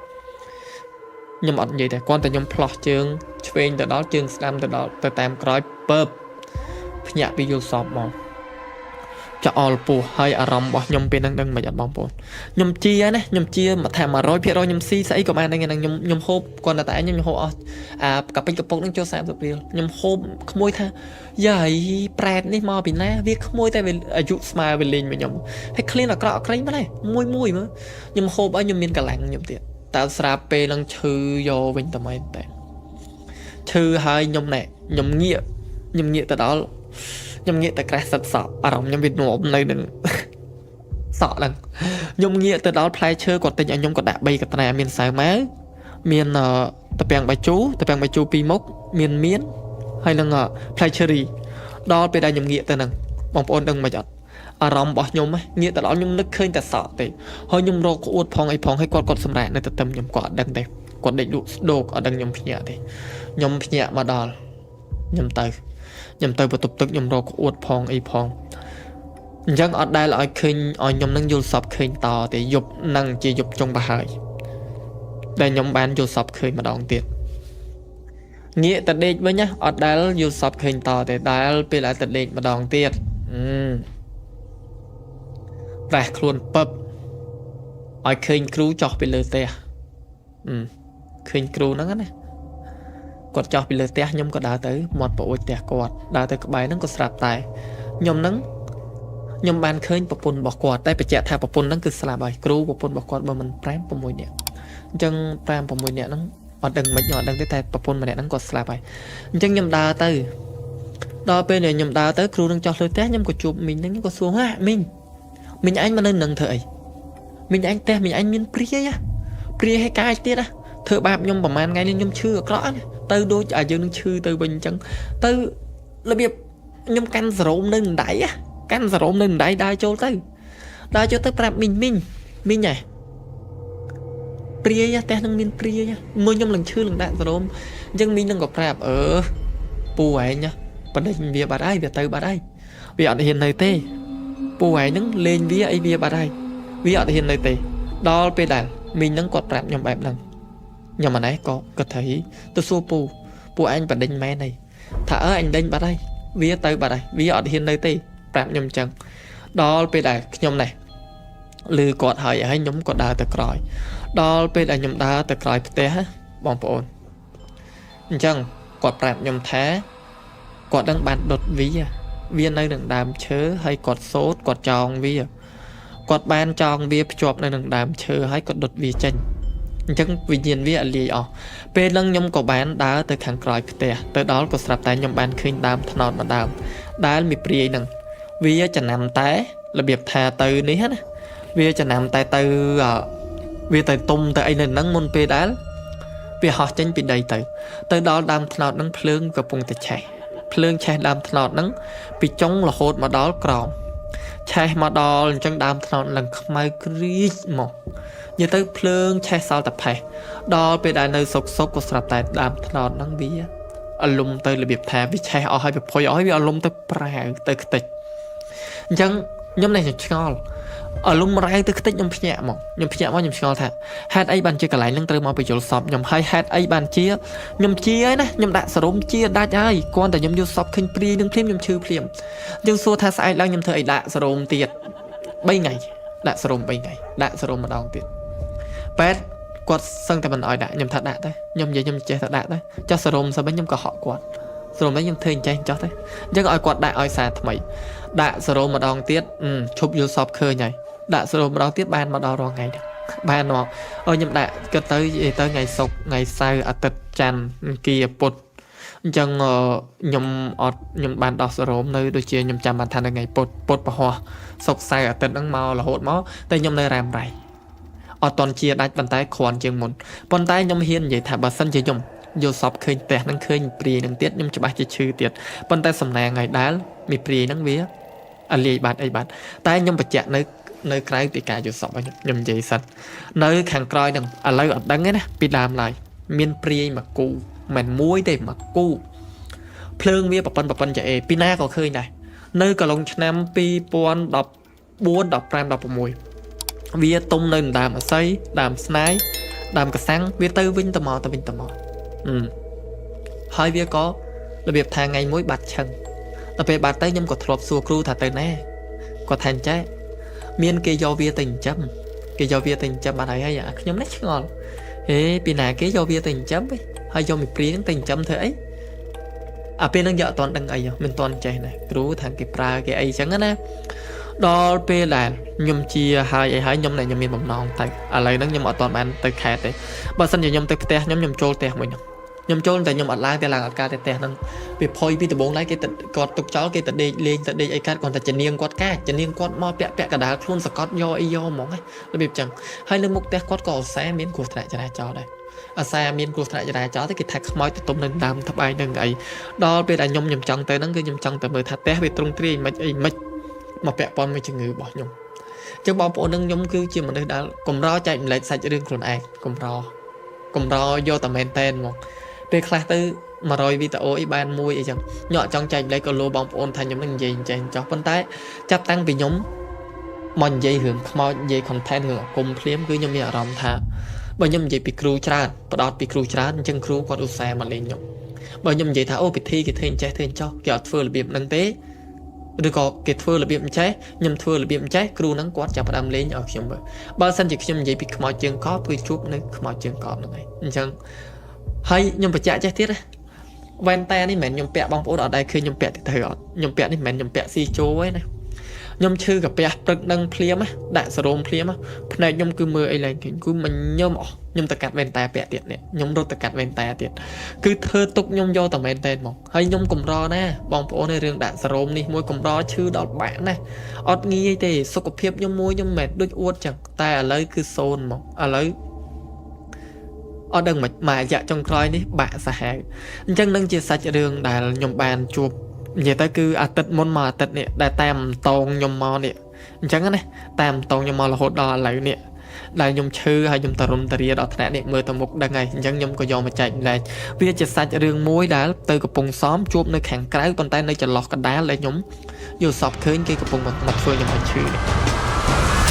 ខ្ញុំអត់និយាយទេគាត់តែខ្ញុំផ្លោះជើងឆ្វេងទៅដល់ជើងស្ដាំទៅដល់ទៅតាមក្រោយពើបភ្ញាក់ពីយល់សពមកចអល់ពោះហើយអារម្មណ៍របស់ខ្ញុំពេលហ្នឹងដឹងមិនអត់បងប្អូនខ្ញុំជាណាខ្ញុំជាមកថា100%ខ្ញុំស៊ីស្អីក៏បានដែរហ្នឹងខ្ញុំខ្ញុំហូបគាត់តែខ្ញុំហូបអស់អាកាពេចកពុកហ្នឹងចូល30រៀលខ្ញុំហូបក្មួយថាយាយប្រែតនេះមកពីណាវាក្មួយតែវាអាយុស្មើវាលេងមកខ្ញុំហើយឃ្លានអាក្រក់អាក្រែងម្លេះមួយមួយមើលខ្ញុំហូបឲ្យខ្ញុំមានកម្លាំងខ្ញុំទៀតតើស្រាប់ពេលហ្នឹងឈឺយកវិញតែមែនតែឈឺហើយខ្ញុំណែខ្ញុំងាកខ្ញុំងាកទៅដល់ខ្ញុំងាកទៅក្រាស់សិតសក់អារម្មណ៍ខ្ញុំវានាំនៅនឹងសក់ហ្នឹងខ្ញុំងាកទៅដល់ផ្លែឈើគាត់ទិញឲ្យខ្ញុំក៏ដាក់3កត្រាមានសៅម៉ៅមានតាពាំងបាយជូរតាពាំងបាយជូរពីរមុខមានមៀនហើយនឹងផ្លែឈើរីដល់ពេលដែលខ្ញុំងាកទៅហ្នឹងបងប្អូនដឹងមិនអត់ អារម្មណ៍របស់ខ្ញុំងាកទៅដល់ខ្ញុំនឹកឃើញតែសក់ទេហើយខ្ញុំរកក្អួតផងអីផងហើយគាត់សម្រាកនៅទទឹមខ្ញុំគាត់អត់ដឹងទេគាត់ដេកលក់ស្ដោកអត់ដឹងខ្ញុំភ្ញាក់ទេខ្ញុំភ្ញាក់មកដល់ខ្ញុំទៅខ្ញុំទៅបន្ទប់ទឹកខ្ញុំរកក្អួតផងអីផងអញ្ចឹងអត់ដែលឲ្យឃើញឲ្យខ្ញុំនឹងយល់សពឃើញតទេយប់នឹងជាយប់ចុងប្រហើយដែលខ្ញុំបានយល់សពឃើញម្ដងទៀតងាកទៅដេកវិញណាអត់ដែលយល់សពឃើញតទេដែលពេលឲ្យទៅដេកម្ដងទៀតអឺប្រេះខ្លួនពឹបឲ្យឃើញគ្រូចោះពីលើផ្ទះអឺឃើញគ្រូហ្នឹងណាគាត់ចោះពីលើផ្ទះខ្ញុំក៏ដើរទៅមាត់ប្អូចផ្ទះគាត់ដើរទៅក្បែរហ្នឹងក៏ស្រាប់តែខ្ញុំហ្នឹងខ្ញុំបានឃើញប្រពន្ធរបស់គាត់តែបញ្ជាក់ថាប្រពន្ធហ្នឹងគឺស្លាប់ហើយគ្រូប្រពន្ធរបស់គាត់បើមិន5 6នាក់អញ្ចឹង5 6នាក់ហ្នឹងអត់ដឹងមិនអត់ដឹងទេតែប្រពន្ធម្នាក់ហ្នឹងគាត់ស្លាប់ហើយអញ្ចឹងខ្ញុំដើរទៅដល់ពេលដែលខ្ញុំដើរទៅគ្រូនឹងចោះលើផ្ទះខ្ញុំក៏ជួបមីងហ្នឹងខ្ញុំក៏សួរហាមីងមីងអញមកនៅនឹងធ្វើអីមីងអញផ្ទះមីងអញមានព្រាយព្រាយឲ្យកាយទៀតណាធ្វើបាបខ្ញុំប្រហែលថ្ងៃនេះខ្ញុំឈឺអាក្រក់ណាទៅដូចអាយើងនឹងឈឺទៅវិញអញ្ចឹងទៅរបៀបខ្ញុំកាន់សរោមនៅដៃកាន់សរោមនៅដៃដើរចូលទៅដើរចូលទៅប្រាប់មីងមីងមីងហ៎ព្រាយផ្ទះនឹងមានព្រាយមួយខ្ញុំនឹងឈឺនឹងដាក់សរោមអញ្ចឹងមីងនឹងក៏ប្រាប់អឺពូឯងបដិញវាបាត់ហើយវាទៅបាត់ហើយវាអត់ហ៊ាននៅទេពូឯងនឹងលេងវាអីវាបាត់ហើយវាអត់ហ៊ាននៅទេដល់ពេលដែលមីងនឹងគាត់ប្រាប់ខ្ញុំបែបហ្នឹងខ្ញុំម៉ណេះក៏គិតថាទៅសួរពូពូឯងបដិញមែនហីថាអើអញដេញបាត់ហើយវាទៅបាត់ហើយវាអត់ហ៊ាននៅទេប្រាប់ខ្ញុំអញ្ចឹងដល់ពេលដែលខ្ញុំនេះឮគាត់ហើយហើយខ្ញុំក៏ដើរទៅក្រោយដល់ពេលដែលខ្ញុំដើរទៅក្រោយផ្ទះបងប្អូនអញ្ចឹងគាត់ប្រាប់ខ្ញុំថាគាត់នឹងបានដុតវាវានៅនឹងដើមឈើហើយគាត់សូត្រគាត់ចងវាគាត់បានចងវាភ្ជាប់នៅនឹងដើមឈើហើយគាត់ដុតវាចេញអញ្ចឹងវិញ្ញាណវាអលាយអស់ពេលហ្នឹងខ្ញុំក៏បានដើរទៅខាងក្រោយផ្ទះទៅដល់ក៏ស្រាប់តែខ្ញុំបានឃើញដើមត្នោតមួយដើមដែលមីព្រាយហ្នឹងវាចំណាំតែរបៀបថាទៅនេះណាវាចំណាំតែទៅវាទៅទុំទៅអីនៅហ្នឹងមុនពេលដែលវាហោះចេញពីដីទៅទៅដល់ដើមត្នោតហ្នឹងភ្លើងកំពុងតែឆេះភ្លើងឆេះដើមត្នោតហ្នឹងពីចុងរហូតមកដល់ក្រោមឆេះមកដល់អញ្ចឹងដើមត្នោតឡើងខ្មៅគ្រីចមកនិយាយទៅភ្លើងឆេះសល់តែផេះដល់ពេលដែលនៅសុកសុកក៏ស្រាប់តែដើមត្នោតហ្នឹងវាអលុំទៅរបៀបថាវាឆេះអស់ហើយវាផុយអស់ហើយវាអលុំទៅប្រាវទៅខ្ទេចអញ្ចឹងខ្ញុំនេះឆ្ងល់អលុំរាវទៅខ្ទេចខ្ញុំភ្ញាក់មកខ្ញុំភ្ញាក់មកខ្ញុំឆ្ងល់ថាហេតុអីបានជាកន្លែងហ្នឹងត្រូវមកបញ្យលសពខ្ញុំហើយហេតុអីបានជាខ្ញុំជាហើយណាខ្ញុំដាក់សរុំជាដាច់ហើយគ្រាន់តែខ្ញុំយកសពឃើញព្រាយនឹងភ្លាមខ្ញុំឈឺភ្លាមយើងសួរថាស្អែកឡើងខ្ញុំធ្វើអីដាក់សរុំទៀត3ថ្ងៃដាក់សរុំ3ថ្ងៃដាក់សរុំម្ដងទៀតប៉ែតគាត់សឹងតែមិនអោយដាក់ខ្ញុំថាដាក់ទៅខ្ញុំនិយាយខ្ញុំចេះតែដាក់ទៅចុះសរុំសវិញខ្ញុំក៏ហក់គាត់សរុំវិញខ្ញុំធ្វើអញ្ចេះចុះទៅអញ្ចឹងឲ្យគាត់ដាក់ឲ្យសារថ្មីដាក់សរុំម្ដងទៀតឈប់យល់សពឃើញហើយដាក់សរុំម្ដងទៀតបានមកដល់រាល់ថ្ងៃហ្នឹងបានមកអូខ្ញុំដាក់គិតទៅទៅថ្ងៃសុក្រថ្ងៃសៅរ៍អាទិត្យច័ន្ទអង្គារពុធអញ្ចឹងខ្ញុំអត់ខ្ញុំបានដោះសរោមនៅដូចជាខ្ញុំចាំបានថានៅថ្ងៃពុធពុធពហោះសុក្រសៅរ៍អាទិត្យហ្នឹងមករហូតមកតែខ្ញុំនៅរ៉ាំរ៉ៃអត់តន់ជាដាច់ប៉ុន្តែគ្រាន់ជាងមុនប៉ុន្តែខ្ញុំហ៊ាននិយាយថាបើសិនជាខ្ញុំយល់សពឃើញផ្ទះហ្នឹងឃើញព្រាយហ្នឹងទៀតខ្ញុំច្បាស់ជាឈឺទៀតប៉ុន្តែសំណាងថ្ងៃដែលមីព្រាយហ្នឹងវាអលាយបាត់អីបាត់តែខ្ញុំបញ្ជាក់នៅក្រៅពីការយល់សពខ្ញុំនិយាយសិននៅខាងក្រោយហ្នឹងឥឡូវអត់ដឹងទេណាពីដើមឡើយមានព្រាយមួយគូមិនមួយទេមួយគូភ្លើងវាប្រប៉ុនប្រប៉ុនចាអេពីណាក៏ឃើញដែរនៅកន្លងឆ្នាំ2014 15 16វាទុំនៅដើមអស័យដើមស្នាយដើមកសាំងវាទៅវិញទៅមកទៅវិញទៅមកហើយវាក៏របៀបថាថ្ងៃមួយបាត់ឆឹងដល់ពេលបាត់ទៅខ្ញុំក៏ធ្លាប់សួរគ្រូថាទៅណាគាត់ថាអញ្ចេះមានគេយកវាទៅចិញ្ចឹមគេយកវាទៅចិញ្ចឹមបាត់ហើយហើយអាខ្ញុំនេះឆ្ងល់ហេពីណាគេយកវាទៅចិញ្ចឹមហើយយកមីព្រីហ្នឹងទៅចិញ្ចឹមធ្វើអីអាពេលហ្នឹងយកអត់ទាន់ដឹងអីមិនទាន់ចេះណាគ្រូថាគេប្រើគេអីចឹងណាដល់ពេលដែលខ្ញុំជាហើយអីហើយខ្ញុំណែខ្ញុំមានបំណងទៅឥឡូវហ្នឹងខ្ញុំអត់ទាន់បានទៅខេត្តទេបើសិនជាខ្ញុំទៅផ្ទះខ្ញុំខ្ញុំចូលផ្ទះមួយហ្នឹងខ្ញុំចូលតែខ្ញុំអត់ឡើងតែឡើងអត់កើតទេផ្ទះហ្នឹងវាផុយពីដំបងឡើយគេទៅគាត់ទុកចោលគេទៅដេកលេងទៅដេកអីកើតគាត់តែចនាងគាត់កាចចនាងគាត់មកពាក់ពាក់កដាលខ្លួនសកត់យកអីយកហ្មងរបៀបចឹងហើយនៅមុខផ្ទះគាត់ក៏ឧស្សាហ៍មានគ្រោះថ្នាក់ចរាចរណ៍ដែរអាសាមានគ្រោះថ្នាក់ចរាចរណ៍ទៅគេថាខ្មោចទៅទុំនៅដើមត្បែងនឹងអីដល់ពេលដែលខ្ញុំចង់ទៅហ្នឹងគឺខ្ញុំចង់ទៅមើលថាផ្ទះវាទ្រង់ទ្រាយមិនអីមិន មកពាក់ព័ន្ធមួយជំងឺរបស់ខ្ញុំអញ្ចឹងបងប្អូននឹងខ្ញុំគឺជាមនុស្សដែលកម្រចែកម្លែកសាច់រឿងខ្លួនឯងកម្រកម្រយកតែមែនតែនហ្មងពេលខ្លះទៅ100វីដេអូអីបានមួយអីចឹងខ្ញុំអត់ចង់ចែកម្លែកក៏លោបងប្អូនថាខ្ញុំនឹងនិយាយអញ្ចឹងចោះប៉ុន្តែចាប់តាំងពីខ្ញុំមកនិយាយរឿងខ្មោចនិយាយ content រឿងអាគមភ្លាមគឺខ្ញុំមានអារម្មណ៍ថាបើខ្ញុំនិយាយពីគ្រូច្រើនផ្ដោតពីគ្រូច្រើនអញ្ចឹងគ្រូគាត់ឧស្សាហ៍មកលេងខ្ញុំបើខ្ញុំនិយាយថាអូពិធីគេធ្វើអញ្ចេះធ្វើអញ្ចោះគេអត់ធ្វើរបៀបហ្នឹងទេឬក៏គេធ្វើរបៀបអញ្ចេះខ្ញុំធ្វើរបៀបអញ្ចេះគ្រូហ្នឹងគាត់ចាប់ផ្ដើមលេងឲ្យខ្ញុំមើលបើសិនជាខ្ញុំនិយាយពីខ្មោចជើងកបគឺជួបនៅខ្មោចជើងកបហ្នឹងឯងអញ្ចឹងហើយខ្ញុំបញ្ជាក់ចេះទៀតណាវ៉ែនតានេះមិនមែនខ្ញុំពាក់បងប្អូនអត់ដែលឃើញខ្ញុំពាក់ទៅអត់ខ្ញុំពាក់នេះមិនមែនខ្ញុំពាក់ស៊ីជោទេណាខ្ញុំឈឺកាពះព្រឹកនឹងភ្លាមដាក់សរោមភ្លាមភ្នែកខ្ញុំគឺមើលអីឡើងឃើញគឺមិនញឹមអស់ខ្ញុំទៅកាត់វ៉ែនតាពាក់ទៀតនេះខ្ញុំរត់ទៅកាត់វ៉ែនតាទៀតគឺធ្វើទុកខ្ញុំយកតែមែនតែនហ្មងហើយខ្ញុំកម្រណាបងប្អូនរឿងដាក់សរោមនេះមួយកម្រឈឺដល់បាក់ណាអត់ងាយទេសុខភាពខ្ញុំមួយខ្ញុំមិនមែនដូចអួតចឹងតែឥឡូវគឺសូន្យហ្មងឥឡូវអត់ដឹងមិនមួយរយៈចុងក្រោយនេះបាក់សាហាវអញ្ចឹងនឹងជាសាច់រឿងដែលខ្ញុំបានជួបនិយាយទៅគឺអាទិត្យមុនមកអាទិត្យនេះដែលតាមតងខ្ញុំមកនេះអញ្ចឹងណាតាមតងខ្ញុំមករហូតដល់ឥឡូវនេះដែលខ្ញុំឈឺហើយខ្ញុំតរុនតរាដល់ថ្នាក់នេះមើលទៅមុខដឹងហើយអញ្ចឹងខ្ញុំក៏យកមកចែកម្លែកវាជាសាច់រឿងមួយដែលទៅកំពង់សោមជួបនៅខាងក្រៅប៉ុន្តែនៅចន្លោះកណ្ដាលដែលខ្ញុំយល់សពឃើញគេកំពុងមកធ្វើខ្ញុំឲ្យឈឺនេះ។